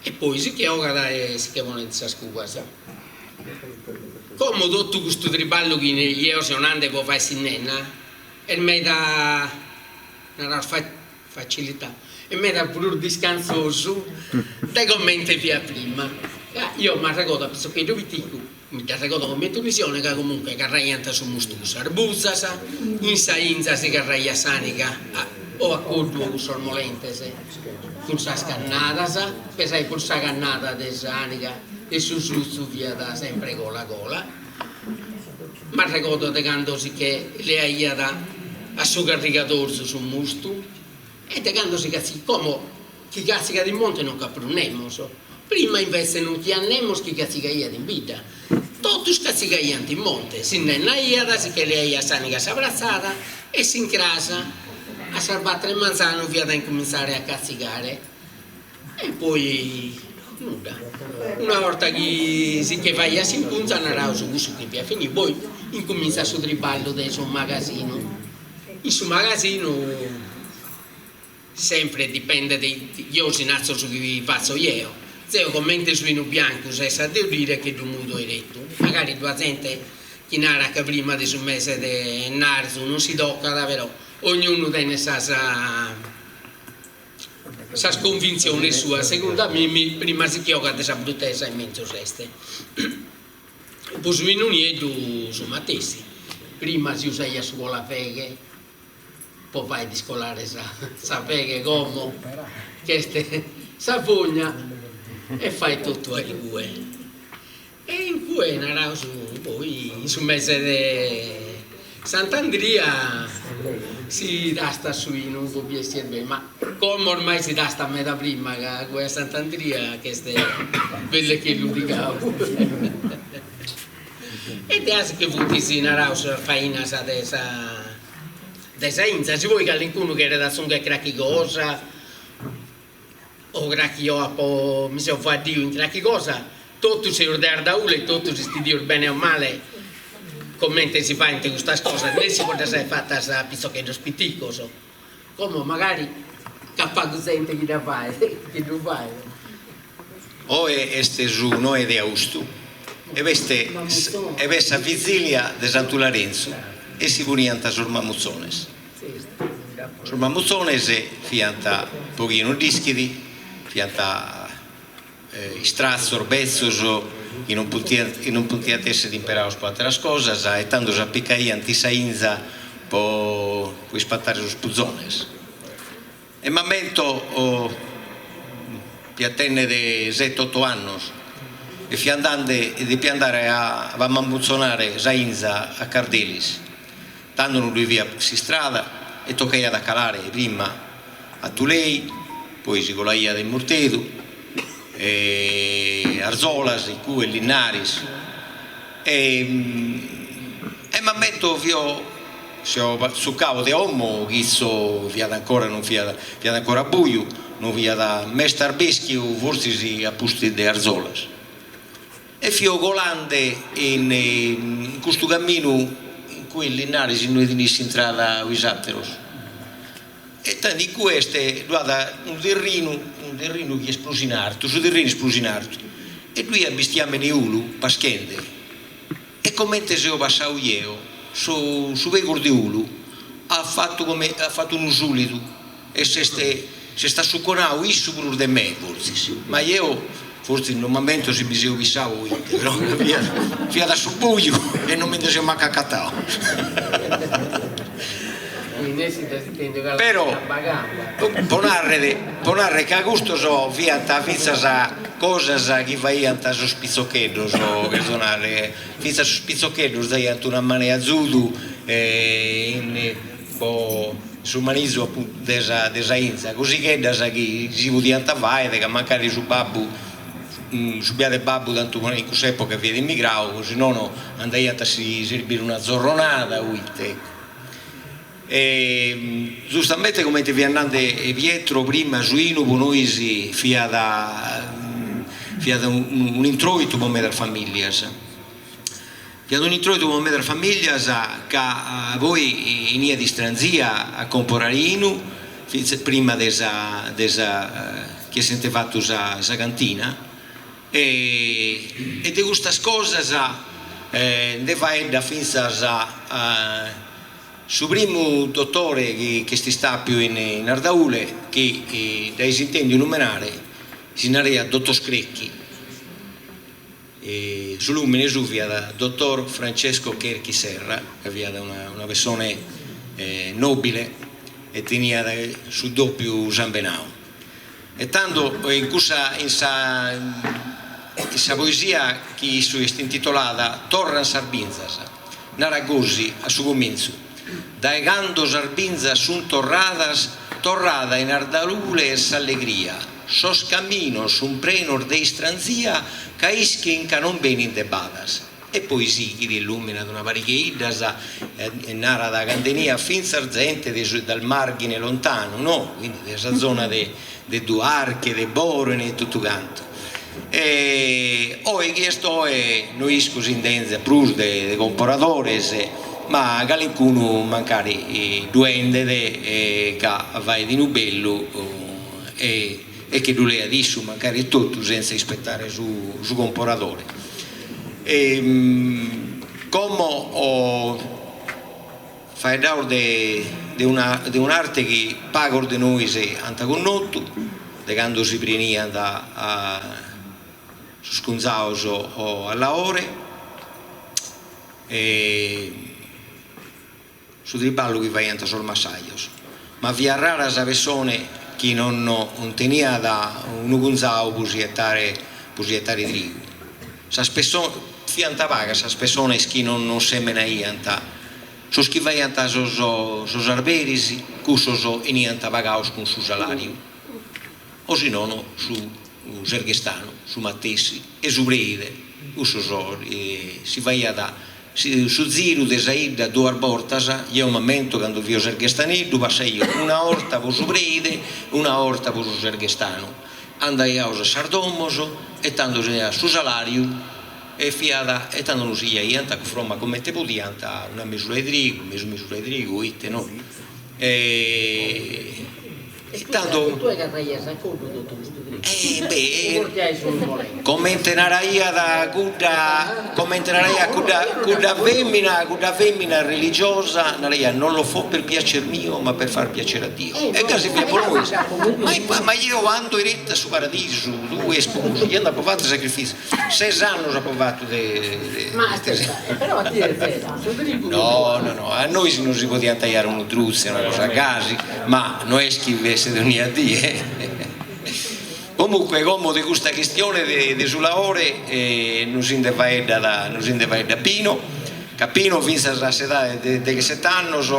e poi si che 'ogat e si che ponet in sas cubas. Como totu custu triballu chi jeo seo nande po fai s'innenna est meda, naraus, facilitau, est meda prus discanzosu de comente fiat prima, ca io m'arregodo a pitzocheddu piticu, mi dd'arregodo comente un'isione ca comunque carraiant su mustu cun sas buzas, in sa 'inza si carraiat s'àniga o a coddu o cun sos molentes cun sas cannadas, pesai puru sa cannada de s'àniga e su sutzu fiat sempre cola cola. M'arregodo de cando si che leaiat a su carrigadorzu su mustu e de cando si catzigat, como chi catzigat in monte non c'at prus nemos, prima invece non c'aiat nemos chi catzigaiat in bidda, totus catzigaiant in monte, s'innennaiat, si che leaiat s'àniga a sa pratzada e s'incras. A sas bator 'e manzanu fiat a incumintzare a catzigare e poi nudda. Una 'orta chi si che faiat s'incunza naraus cussu chi fiat finiu, poi incumintzat su triballu de su magasinu. In su magasinu Sempre dipendet, jeo si natzo su chi fatzo jeo. Zeo comente su 'inu biancu sessat de 'uddire che ddu mudo 'eretu. Magari ddu at zente chi narat ca prima de su mese de 'ennarzu non si tocat, però ognunu tenet sas sas convintziones suas, segundu a mimi prima si che 'ogat de sa brutesa e menzus est. Po su 'inu nieddu su matessi, prima si usaiat su colafeghe po fai discolare sa sa feghe como ch'est sa fogna e fai totu a igue e in cue naraus poi in su mese de Sant'Andria si tastat su 'inu po bier si est beni ma como ormai si tastat meda prima ca cue a Sant'Andria ch'est bellu che ludigau E deasi chi funt si naraus sas fainas de sa de sa 'inza, si poi calincunu cheret atzungher crachi cosa o crachi apo mi seu faddiu in crachi cosa, totus seus de Ardaule e totus ischidius bene o male comente si faint custas cosas, nessi po ddas ai fatas a pitzocheddos piticos, como magari nc'at pagu zente chi dda fait, chi ddu fait. Oe est su noe de austu e b'est e b'est sa vizìlia de Santu Larentzu e si poniant sos mamutzones. Sos mamutzones fiant, po chie no dd'ischit, fiant istratzos betzos chi non podiant chi non podiant èssere imperados po àteras cosas e tando s'apicaiant in sa 'inza po po ispantare sos puzones. E m'ammento dia tènnere sete oto annos e fia andende e depia andare a ammamutzonare sa 'inza a Cardelis. Tando non ddoi fiat s'istrada e tocaiat a calare prima a Tulei, poi si colaiat in Murtedu e Arzolas, in cue Linnaris e e m'ammento fio Seo tzucau de 'omo chitzo fiat ancora non fiat fiat ancora buju, non fiat m'est arbeschiu fortzis a pustis de Arzolas. E fio colande in in custu caminu in cue in Linnaris innui tenis s'intrada a is ateros e tando in cue est ddu at unu terrinu unu terrinu chi est prus in artu, su terrinu est prus in artu e ddu iat bistiamene 'ulu paschende E comente seo passau jeo, su su pegus de 'ulu at fatu come at fatu unu sulidu e s'est s'est assuconau issu prus de me fortzis, ma jeo fortzis non m'ammento si mi seo pissau o ite, però fiat fiat a su buju e non mi nde seo mancu acatau. Però po narrer po narrer ca custos fiant fintzas cosas chi faiant sos pitzocheddos, cherzo narrer, fintzas sos pitzocheddos daiant una manu 'e azudu in po su manizu apuntu de sa de sa 'inza, cosigheddas chi si podiant fai ca mancari su babbu su biadu 'e babbu tantu in cussa epoca fiat immigrau, si nono andaiant a si serbire una zorronada o ite, ecco. E giustamente comente fiat nande Pietro prima su 'inu po nois fiat fiat un'introitu po medas familias, fiat un'introitu po medas familias ca poi 'eniat istranzia a comporare 'inu finzas prima de sa de sa chi essent fatu sa sa cantina e e de custas cosas nde faeddat finzas Su primu dotore chi ch'est istàpiu in Ardaule, chi dd'ais intèndiu numenare, si naraiat Dottor Screcchi. Su lùmene suu fiat Dottor Francesco Cherchi Serra, ca fiat una pessone nòbile e teniat su dòpiu sambenau. E tando in cussa in sa in sa poesia chi issu est intitolada Torran sas binzas, narat gosi a su comintzu, Dae cando sas binzas sunt torradas, torrada in Ardaule est s'allegria, sos caminos sunt prenos de istranzia ca ischin ca non benint de badas. E poi sighit e lumenat una pariga 'e 'iddas e narat ca nd'eniat fintzas zente de su dal Marghine lontanu, no, quindi de sa zona de de Duarche, de Bòrene e totu cantu. E oe chi est oe no isco si nd'enzat prus de comporadores, ma calincunu mancari ddu 'endet ca faet 'inu bellu e e che ddu leat issu mancari etotu sentza ispetare su su comporadore. E como faeddaus de de una de un'arte chi pagos de nois ant connotu, de cando si preniant sos cunzaos a laore e su triballu chi faiant sos massajos, ma fiat rara sa pessone chi non teniat unu cunzau po si 'etare po si 'etare trigu. Sas pesso fiant pagas sas pessones chi non semenaiant, sos chi faiant sos sos arberis, cussos 'eniant pagados cun su salariu, o si nono su serghestanu, su matessi, e su preide, cussos si faiat Su ziru de sa 'idda duas bortas, jeo m'ammento cando fio serghestaneddu passaio una 'orta po su preide, una 'orta po su serghestanu, andaiaus a sas domos e tando si daiat su salariu e fiat e tando nos jaiant cufromma comente podiant una mesura 'e trigu, mesu mesura 'e trigu o ite no e E tando. Tue carraias a coddu totu custu trigu. Eh beh, comente naraiat cudda, comente naraiat cudda, cudda femina, cudda femina religiosa, naraiat non lo fo per piacer mio ma per far piacere a Dio. E gasi fiat po nois. Ma ma jeo ando 'erettu a su paradisu, tue isposu, jeo nd'apo fatu sacrifizios, ses annos apo fatu de. Ma aspetta, però a tie est vera, su trigu. No, no, no, a nois nos si podiant jare unu drutze, una cosa gasi Ma no est chi fesset ogna die. Comunque como de custa chistione de su laore nos nde faeddat nos nde faeddat Pino, ca Pino fintzas a s'edade de degheset'annos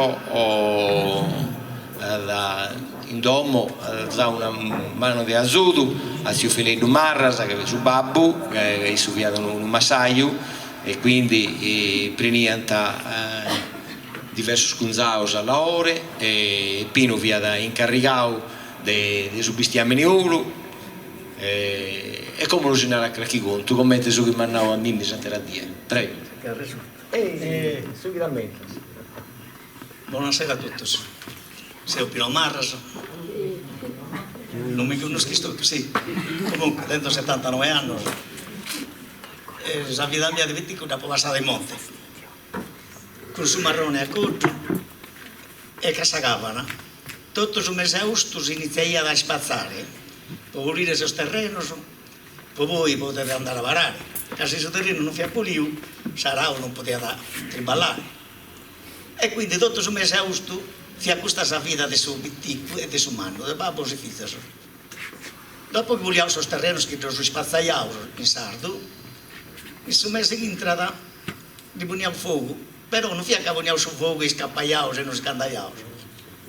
at in domo at zau una manu de azudu a tziu Feleddu Marras, ca fiat su babbu, ca issu fiat unu massaju e quindi preniant diversos cunzaos a laore e Pino fiat incarrigau de su bistiamini 'olu e como nos narat cralchi contu comente su chi m'at nau a mimmi s'atera die. Prego. Su chi t'ammentas. Bonasera a totus, seo Pino Marras, non mi connoschis totus, si, comunque tenzo setantanoe annos e sa vida mia de piticu dd'apo passada in monte. Cun su marrone a coddu e ca sa càvana. Totu su mese austu si iniziaiat a ispatzare po pulire sos terrenos po poi poder andare a parare, ca si su terrenu non fiat puliu s'arau non podiat triballare. E quindi totu su mese austu fiat custa sa vida de su piticu e de su mannu, de babbos e fizos. Dopo chi puliaus sos terrenos chi ddos ispatzaiaus in sardu, in su mese chi intrat ddi poniaus fogu, però non fiat ca poniaus su fogu e iscapaiaus e nos nch'andaiaus,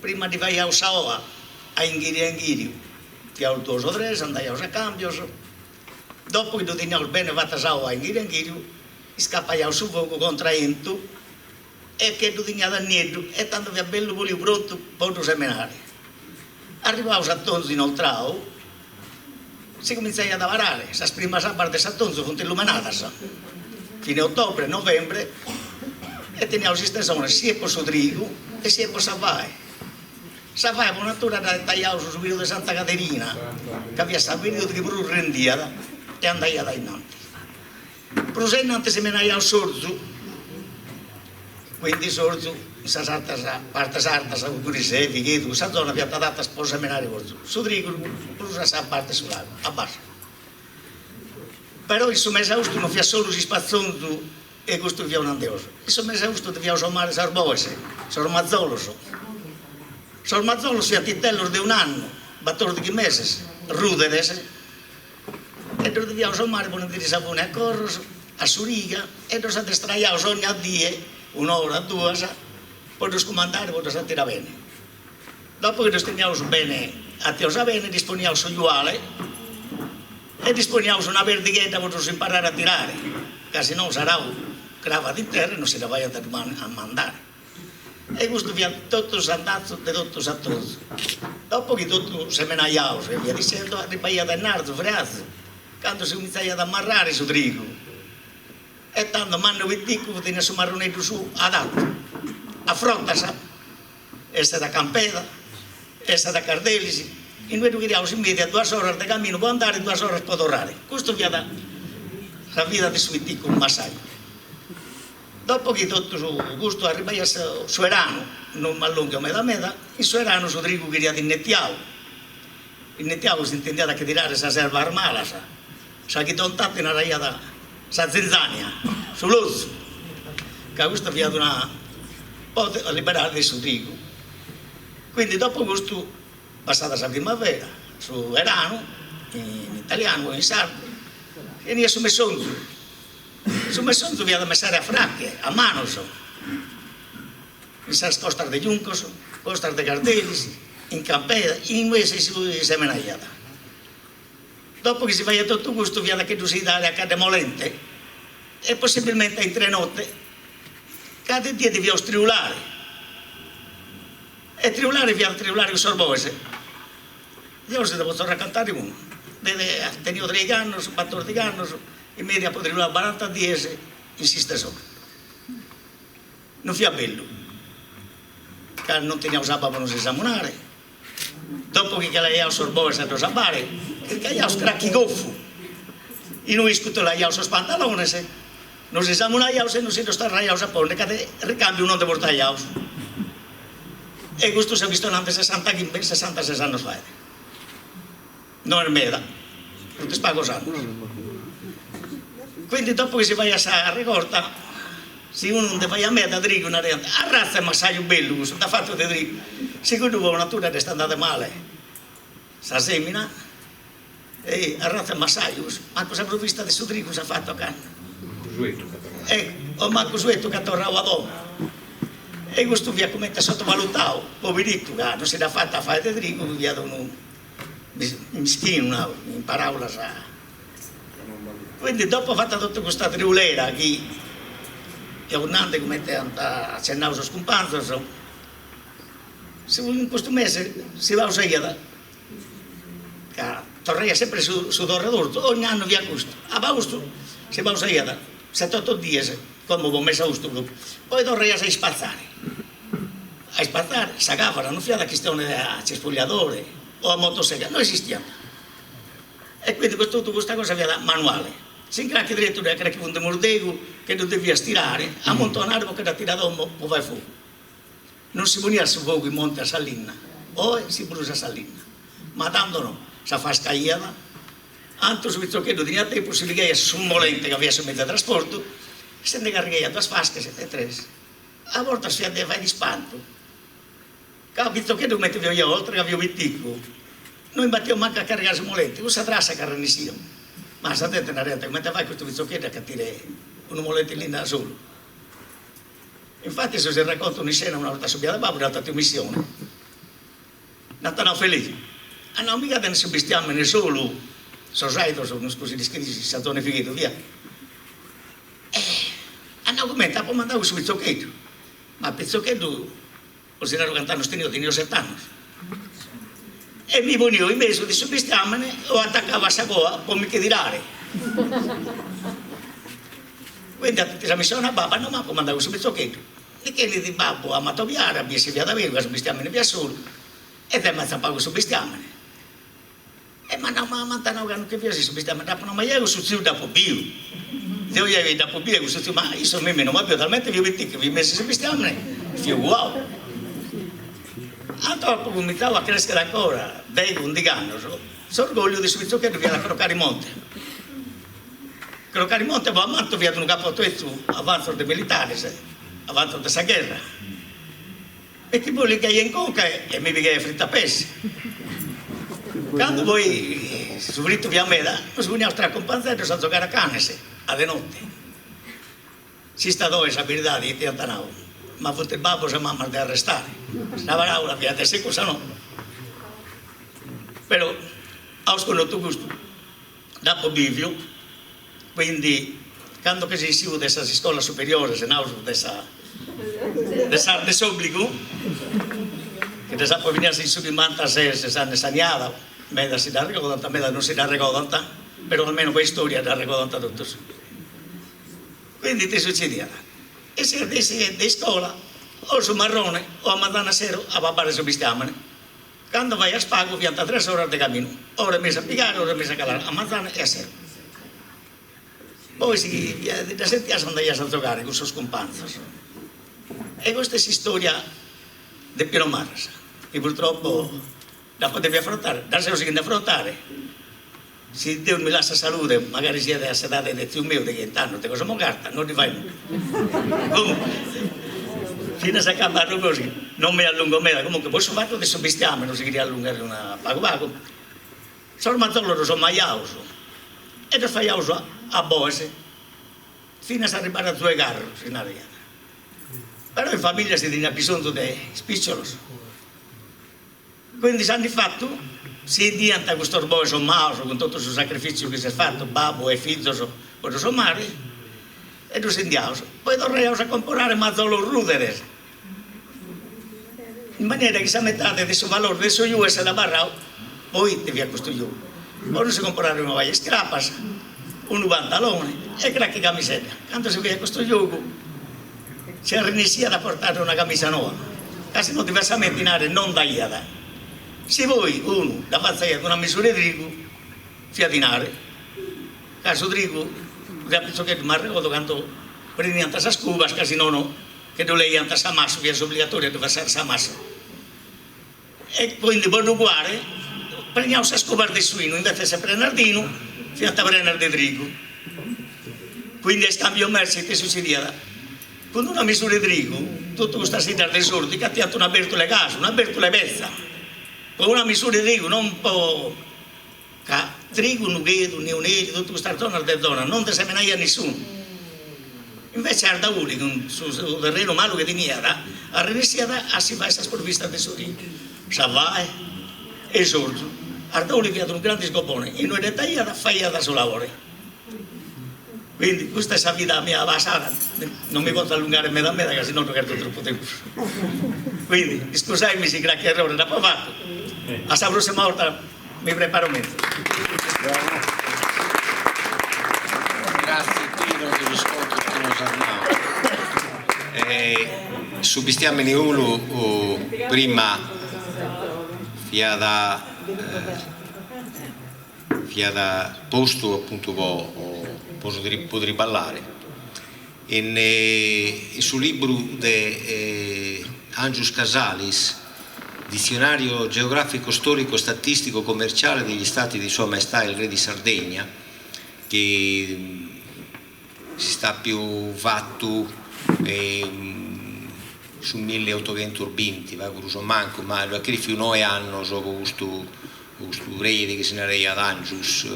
prima ddi faiaus sa 'oa a inghiriu a inghiriu, fiaus duos o tres, andaiaus a cambios, dopo chi ddu teniaus bene fata sa 'oa a inghiriu a inghiriu, iscapaiaus su fogu contra 'entu e che ddu teniat nieddu e tando fiat bellu puliu prontu po ddu semenare. Arrivau s'atonzu inoltrau, si cumintzaiat a parare, sas primas abbas de s'atonzu funt lumenadas, fine ottobre, novembre, e teniaus istesone siat po su trigu e siat po sa fae. Sa fae po natura dda 'etaiaus su periodu de Santa Caderina, ca fiat sa periodu chi prus rendiat e andaiat a innantis. Prus a innantis semenaiaus s'orzu, quindi s'orzu in sas artas partes artas, Ugurisè, Fighedu, cussa zona fiant adatas po semenare orzu, su trigu prus a sa parte 'e su lagu, a basciu. Però in su mese austu non fiat solu s'ispatzonzu e custu chi fio nande 'os, in su mese austu deviaus somare sas boes, sos mazolos, sos mazolos fiant itellos de un'annu, batordighi meses, ruderes, E ddos deviaus somare ponendindi sa fune a corros, a s'uriga, e ddos addestraiaus ogna die, un'ora, duas, po ddos cumandare, po ddos atire bene. Dopo chi ddos teniaus bene atios a bene, ddis poniaus su juale e ddis poniaus una perdighedda po ddos imparare a tirare, ca si no s'arau. Cravat in terra e non si dda faiant a mandare. E custu fiat totu s'andatzu de totu s'atozu. Dopo chi totu semenaiaus e via dicendo, arribaiat ennarzu, frearzu, cando si cumintzaiat a marrare su trigu. E tando mannu piticu teniat su marroneddu suu adatu, a frotas, essat a Campeda, essat a Cardelis, inue ddu cheriaus in media duas oras de caminu po andare e duas oras po torrare. Custu fiat sa vida de su piticu massaju. Dopo chi totu custu arribaiat su 'eranu, non m'allonghio meda meda, in su 'eranu su trigu cheriat innetiau, innetiau s'intendiat a che tirare sas erbas malas, Sa chi Don Tatti naraiat sa zinzania, su lozu, ca custa fiat una po liberare de su trigu. Quindi dopo custu, passada sa primavera, su 'eranu, in italianu o in sardu, 'eniat su messonzu. Su messonzu fiat a messare a frache, a manos, in sas costas de Juncos, costas de Cardelis, in Campeda, inue si semenaiat. Dopo chi si faiat totu custu fiat a che ddu sidare a cadde molente e possibilmente a intr'e note, ca de die deviaus triulare e triulare fiat triulare cun sos boes. Deo si nde potzo raccontare unu, de tenio treigh'annos, batordigh'annos, in media apo triuladu baranta dies in s'istesone. Non fiat bellu, ca non teniaus abba po nos samunare, Dopo chi calaiaus sos boes a ddos abbare, chircaiaus cracchi gofu, inue iscutulaiaus sos pantalones, nos samunaiaus e nos si ddos torraiaus a ponnere ca de ricambiu non nde portaiaus. E custu seu chistionande sessantachimbe, sessantases annos faet. No est meda, funt pagos annos. Quindi dopo chi si faiat sa regorta, si unu nde faiat meda trigu naraiant, arratza 'e massaju bellu cussu, nd'at fatu de trigu. Si cuddu po natura dd'est andada male sa semina, e arratza 'e massaju cussu, mancu sa provvista de su trigu s'at fatu ocannu. O mancu su 'etu ch'at torrau a domo. E custu fiat cumenti sottovalutau, pobiritu, ca non si dd'at fata a fai de trigu, fiat unu mischinu, nau in paraulas. Quindi dopo fata totu custa triulera chi fia nande cumenti ant acennau sos cumpanzos, in custu mese si pausaiat ca torraiat sempre su su torradorzu, ogni annu fiat custu, a austu si pausaiat sete oto dies, como po mesaustu propriu, poi torraias a ispazzare A ispazzare sa cavara non fiat chistione de a cespugliadore o a motosega, no esistiant. E quindi totu custa cosa fiat manuale. Si in cracchi tretu ddu aiat cracchi fundu murdegu che ddu devias tirare, ammuntonare po che dd'atire a domo po fai fogu. Non si poniat su fogu in monte a sa linna, oe si brusat sa linna, ma tando no, s'afascaiat, antu su pitzocheddu teniat tempus, si pigaiat su molente ca fiat su mezzu de trasportu e si nde carrigaiat duas fasches e tres. A bortas fiat de fai ispantu, ca pitzocheddu cumenti fio jeo, oltre ca fio piticu, no imbatio mancu a carrigare su molenti, cussa trassa ca arrennescio. Ma sa zente naraiant, cumenti fait custu pitzocheddu a ch'atire unu molenti in linna solu. Infatis si raccontat un'iscena una 'orta su biadu babbu dd'ant 'atiu missione, dd'ant nau Felì, at nau miga tenes su bistiamene solu, sos aidos, no isco si l'ischides, sa zona 'e Fighedu fiat Eh, at nau cumenti, apo mandau cussu pitzocheddu, ma pitzocheddu, bos naru cant'annos tenio, tenio set'annos, e mi ponio in mesu de su bistiamene o atacau a sa coa po mi che tirare. Quindi at sa missione a babbu, at nau, ma apo mandau cussu pitzocheddu, mi ch'enit babbu a m'atobiare a bier si fiat beru ca su bistiamene fiat solu, e deo m'atzapau cussu bistiamene E m'at nau, ma m'ant nau ca non che fias in su bistiamene, dd'apo nau, ma jeo cussu tziu dd'apo biu, deo jeo dd'apo biu cussu tziu, ma issu a mimmi non m'at biu, talmente fio piticu, fio in mesu 'e su bistiamene, fio cuau. Anto apo cumintzau a creschere ancora, deghe undig'annos, s'orgogliu de su pitzocheddu fiat a crocare in monte. Crocare in monte po ammantu fiat unu capotu 'etzu avantzos de militares, avantzos de sa gherra. E ti bolli gheia in conca e mi pigheia fritu a pes. Candu poi su fritu fiat meda, nos poniaus tra cumpanzeddos a giogare a canes, a de notte. S'istat oi sa beridadi ite iant nau, ma funt babbos e mamas de arrestare, sa paraula fiat de secusa no. Però aus connotu custu, dd'apo biviu, quindi. Cando che ses essiu de sas iscolas superiores, naus de sa de sas de s'obbligu, chi ddas apo finias in su chimbantases s'annu 'e sa niada, medas si dd'arregodant, medas non si dd'arregodant, però almeno po istoria dd'arregodant totus. Quindi ite sucediat? Essias de iscola o su marrone o a manzanu a sero a papare su bistiamene. Cando faias pagu fiant tres oras de caminu, ora e mesu a pigare, ora e mesu a calare, a manzanu e a sero. Poi si ti dda sentias andaias a zogare cun sos cumpanzos. E custa est s'istoria de Pino Marras, chi purtroppo dd'apo deviu afrontare, dda seu sighende a afrontare, si Deus mi lassat salude, magari siat a s'edade de tziu meu de chent'annos de cosa mocarta, non ddi fait nudda. Comunque, finas a cando arrugaus, non mi allungo meda, comunque po su fatu de su bistiamene si cheria allungare una pagu pagu, sos mazolos sos maiaus e ddos faiaus a boes, finas a arribbare a zua 'e carru, si naraiat. Però in familia si teniat bisonzu de ispicciolos Quindi s'annu ifatu si 'endiant custos boes omaos cun totu su sacrifitziu chi s'est fatu babbu e fizos po ddos omare e ddos 'endiaus, poi torraiaus a comporare mazolos ruderes in maniera chi sa metade de su valore de su jugu esseret abarrau poite fiat custu jugu, po nosi comporare una paja 'e iscrapas, unu pantalone e cracchi camisedda, candu si faiat custu jugu Si arrennesciat a portare una camisa noa, ca si no diversamente 'inare non nd'aiat. Si poi unu dd'avantzaiat una misura 'e trigu, fiat 'inare, ca su trigu de a pitzocheddu m'arregodo cando preniant sas cubas ca si nono che ddu leiant a sa massa, fiat s'obligatoriu a ddu versare a sa massa. E quindi po ddu cuare preniaus sas cubas de su 'inu, invece de prenas de 'inu fiant prenas de trigu. Quindi a iscambio merce ite sucediat? Cun una misura 'e trigu totu custas 'iddas de sordi c'atiant una bertula 'e casu, una bertula 'e petza, po una misura 'e trigu, non po ca trigu Nughedu, Neuneli, totu custas zonas de zona non nde semenaiat nissunu. Invece Ardauli cun su terrenu malu chi teniat arrenessiat a si fai sas provvistas de su trigu, sa fae e s'orzu. Ardauli fiat unu grande isgobone, innui dd'etaiat faiat su laore. Quindi custa est sa vida mia passada, non mi potzo allungare meda meda ca si no ddu cherzo tropu tempus. Quindi iscusaimi si cracchi errore dd'apo fatu, a sa prossima 'orta Mi preparo mezus. Gratzie Pino de sos contos chi nos as nau. Su bistiamini 'ulu prima fiat fiat postu apuntu po po su po triballare in in su libru de Angius Casalis Dizionario geografico storico statistico commerciale degli Stati di Sua Maestà il Re di Sardegna, chi est istàpiu fatu in su milliotoghentos-binti, pagu prus o mancu, ma ddu at cherfiu noe annos po custu custu predi chi si naraiat Angius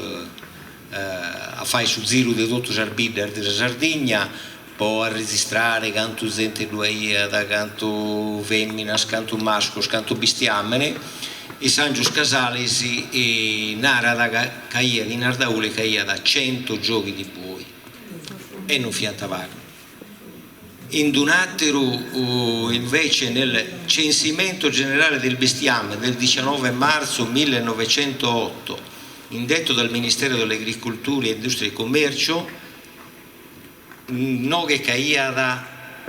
a fai su ziru de totu sas biddas de sa Sardigna po arrezistrare cantu zente ddu aiat, cantu feminas, cantu mascos, cantu bistiamene, e s'Angius Casalis narat ca aiat in Ardaule c'aiat cento gioghi di buoi e non fiant pagu. In d'un'ateru invece nel censimento generale del bestiame del 19 marzo 1908 indetto dal Ministero dell'Agricoltura, Industria e Commercio Inoghe c'aiat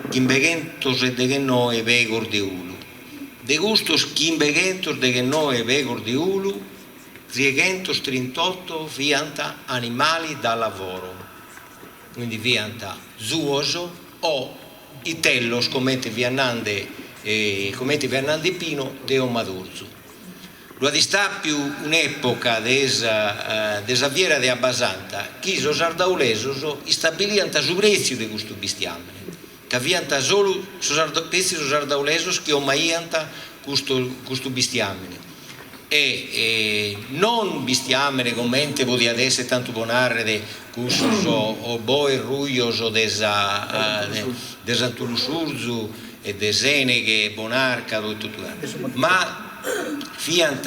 chimbeghentos e deghennoe pegos de ulu. De custos chimbeghentos deghennoe pegos de ulu, trieghentos trintotto fiant animali da lavoro, quindi fiant zuos o itellos comente fiat nande comente fiat nande Pino de omadorzu. Ddu at istàpiu un'època de sa de sa fiera de Abbasanta chi sos ardaulesos istabiliant su prètziu de custu bistiàmene, ca fiant solu sos petzi sos ardaulesos chi omaiant custu custu bistiàmene e non bistiàmene comente podiat èssere tantu po nàrrere cussos boes rujos de sa de Santu Lussurzu e de Seneghe, Bonarcadu e totu cantu, ma fiant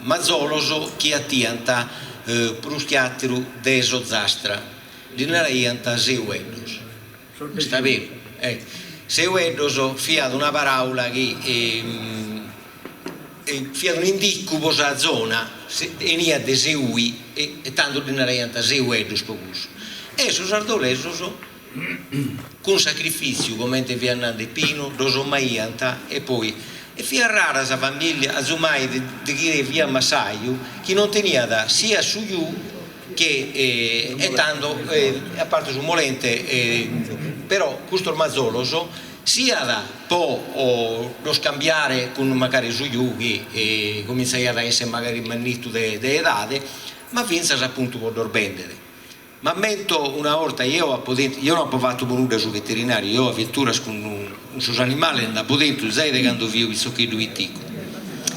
mazolos chi 'atiant prus che àteru de s'Ozastra. Ddis naraiant seueddos. Est beru? Seueddos fiat una paràula chi fiat un'indicu po sa zona, 'eniat de Seui e tando ddis naraiant seueddos po cussu. E sos ardaulesos cun sacrifìtziu, comente fiat nande Pino, ddos domaiant e poi e fiat rara sa familia, azumai de chie fiat massaju, chi non teniat siat su ju che e tando a parte su molente però custos mazolos siat po ddos cambiare cun magari su ju chi comintzaiat a essere magari mannitu de edade ma fintzas apuntu po ddos bendere. M'ammento una 'orta jeo apo tentu, jeo no apo fatu po nudda su veterinariu, jeo aventuras cun sos animales nd'apo tentu zai de cando fio pitzocheddu piticu.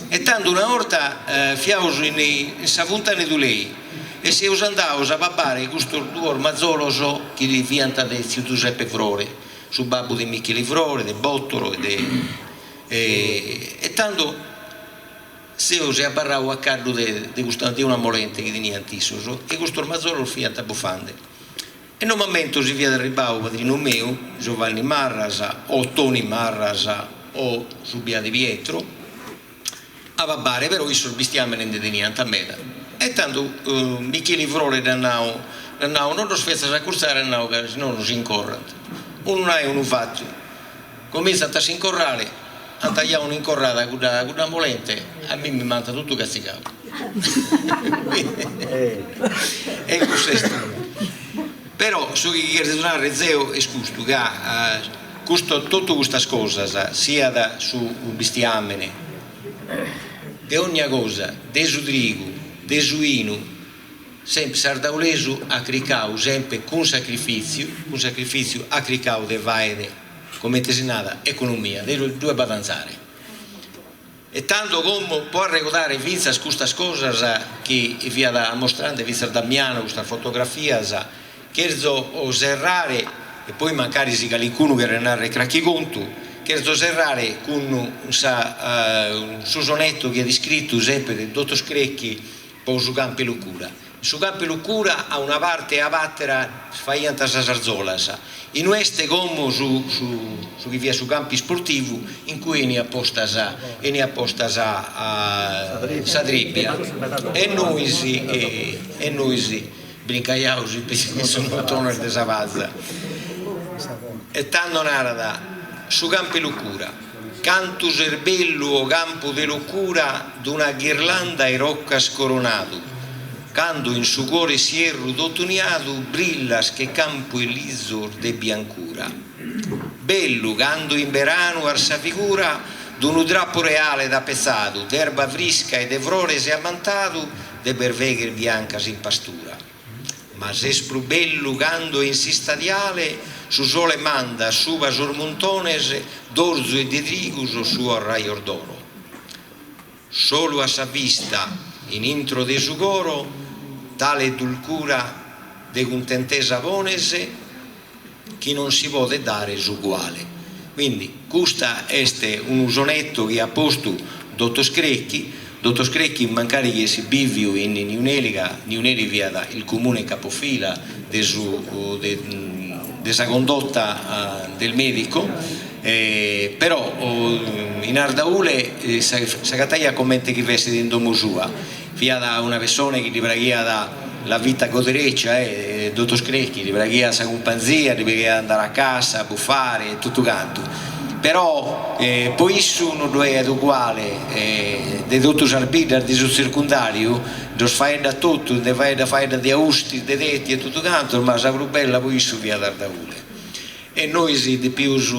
E tando una 'orta fiaus in sa funtana 'e Tulei e seus andaos a papare custos duos mazolos chi fiant de tziu Zuseppe Frore, su babbu de Micheli Frore, de Bottolo e de e tando Seu seu abarrau a caddu de de custa de una molente chi teniant issos e custos mazolos fiant bufande. E no m'ammento si fiat arribbau padrinu meu, Giovanni Marras o Toni Marras o su biade Pietro, a papare, però issos bistiamene nde teniant meda. E tando Micheli Frore dd'at nau, dd'at nau, no ddos fetzas acurtzare, at nau, ca si nono s'incorrant. Unu nai unu fatu. Comintzant a s'incorrare, ant jau un'incorrada a cudda cudda molente, a mimmi m'ant totu catzigau. E cussa est una. Però su chi cherzo narrer zeo est custu, ca custu totu custas cosas, siat su bistiamene, de ogna cosa, de su trigu, de su 'inu, Sempri s'ardaulesu at cricau sempri cun sacrifìtziu, cun sacrifìtziu at cricau de fàere, comente si narat, economia, de ddue badanzare. E tando como po arregodare fintzas custas cosas chi fiat ammostrande fintzas Damiano custas fotografias, cherzo serrare, e poi mancari si calincunu cheret narrer cracchi contu, cherzo serrare cun sa su sonetto chi at iscritu sempre dottor Screcchi Po su Camp'e Lucura. In su Camp'e Lucura a una parte e a s'àtera faiant sas arzolas. In ue est como su su chi fiat su campu isportivu in cue 'eniat posta sa 'eniat posta sa sa trebbia e nois e nois brincaiaus in sos muntones de sa paza. E tando narat su Camp'e Lucura. Cantu ses bellu o campu de locura d'una ghirlanda 'e roccas coronadu, cando in su cor' 'e s'ierru totu niadu brillas che campu 'e lizos de biancura. Bellu cando in beranu as sa figura d'unu drappu reale tapezzadu, d'erba frisca e de frores ammantadu, de berveghes biancas in pastura. Ma ses prus bellu cando in s'istadiale su sole mandat subra sos muntones d'orzu e de trigu sos suos rajos d'oro. Solu a sa vista in intro de su coro tale dulcura de cuntentesa pones chi non si podet dare s'uguale. Quindi custa est unu sonetto chi at postu Dottor Screcchi, Dottor Screcchi mancari chi essit biviu in Neuneli ca Neuneli fiat il comune capofila de su de sa condotta del medico, però in Ardaule s'agataiat comente chi fessit in domo sua, Fiat una pessone chi ddi praghiat la vita godereccia, eh, dottor Screcchi, ddi praghiat sa cumpanzia, ddi praghiat andare a cassa, a bufare e totu cantu, però po issu no ddu aiat uguale, de totu sas biddas de su tzircundariu ddos faeddat totu, nde faeddat faeddat de Austis, de Teti e totu cantos, ma sa prus bella po issu fiat Ardaule. E nois depius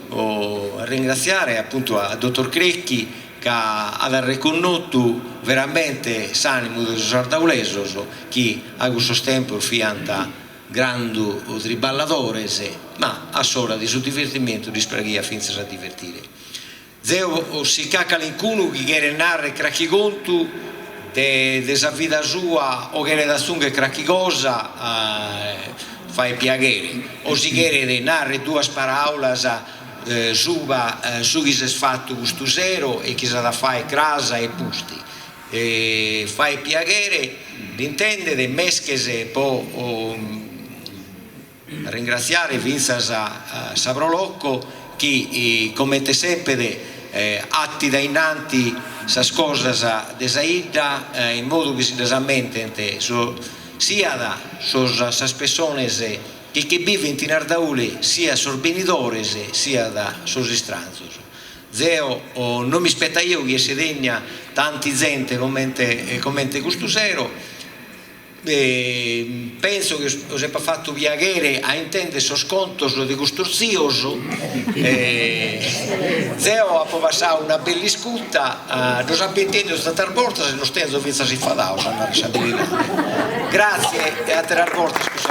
arringratziare apuntu a dottor Crecchi ca at arreconnotu veramente s'animu de sos ardaulesos chi a cussos tempos fiant grandu triballadores, ma a s'ora de su divertimentu ddis praghiat fintzas a divertire. Zeo si c'at calincunu chi cheret narrer cracchi contu de de sa vida sua o cheret atzungher cracchi cosa faet piaghere o si cheret narrer duas paraulas suba su chi s'est fatu custu sero e chi s'at a fai cras e pusti. Faet piaghere dd'intendere mesches po. Ringratziare fintzas sa Pro Loco chi comente semper atit a innanti sas cosas de sa 'idda in modu chi si ddas ammentent siat sos sas pessones chi che bivent in Ardaule siat sos benidores siat sos istranzos. Zeo non m'ispetaio chi esseret 'ennia tanti zente comente comente custu sero. Penso chi os epat fatu piaghere a intender sos contos de custos tzios, zeo apo passadu una bella iscuta, ddos apo intendidos tantas bortas e los tenzo fintzas ifadados, a narrer sa beridade. Gratzie e ateras bortas cun sa.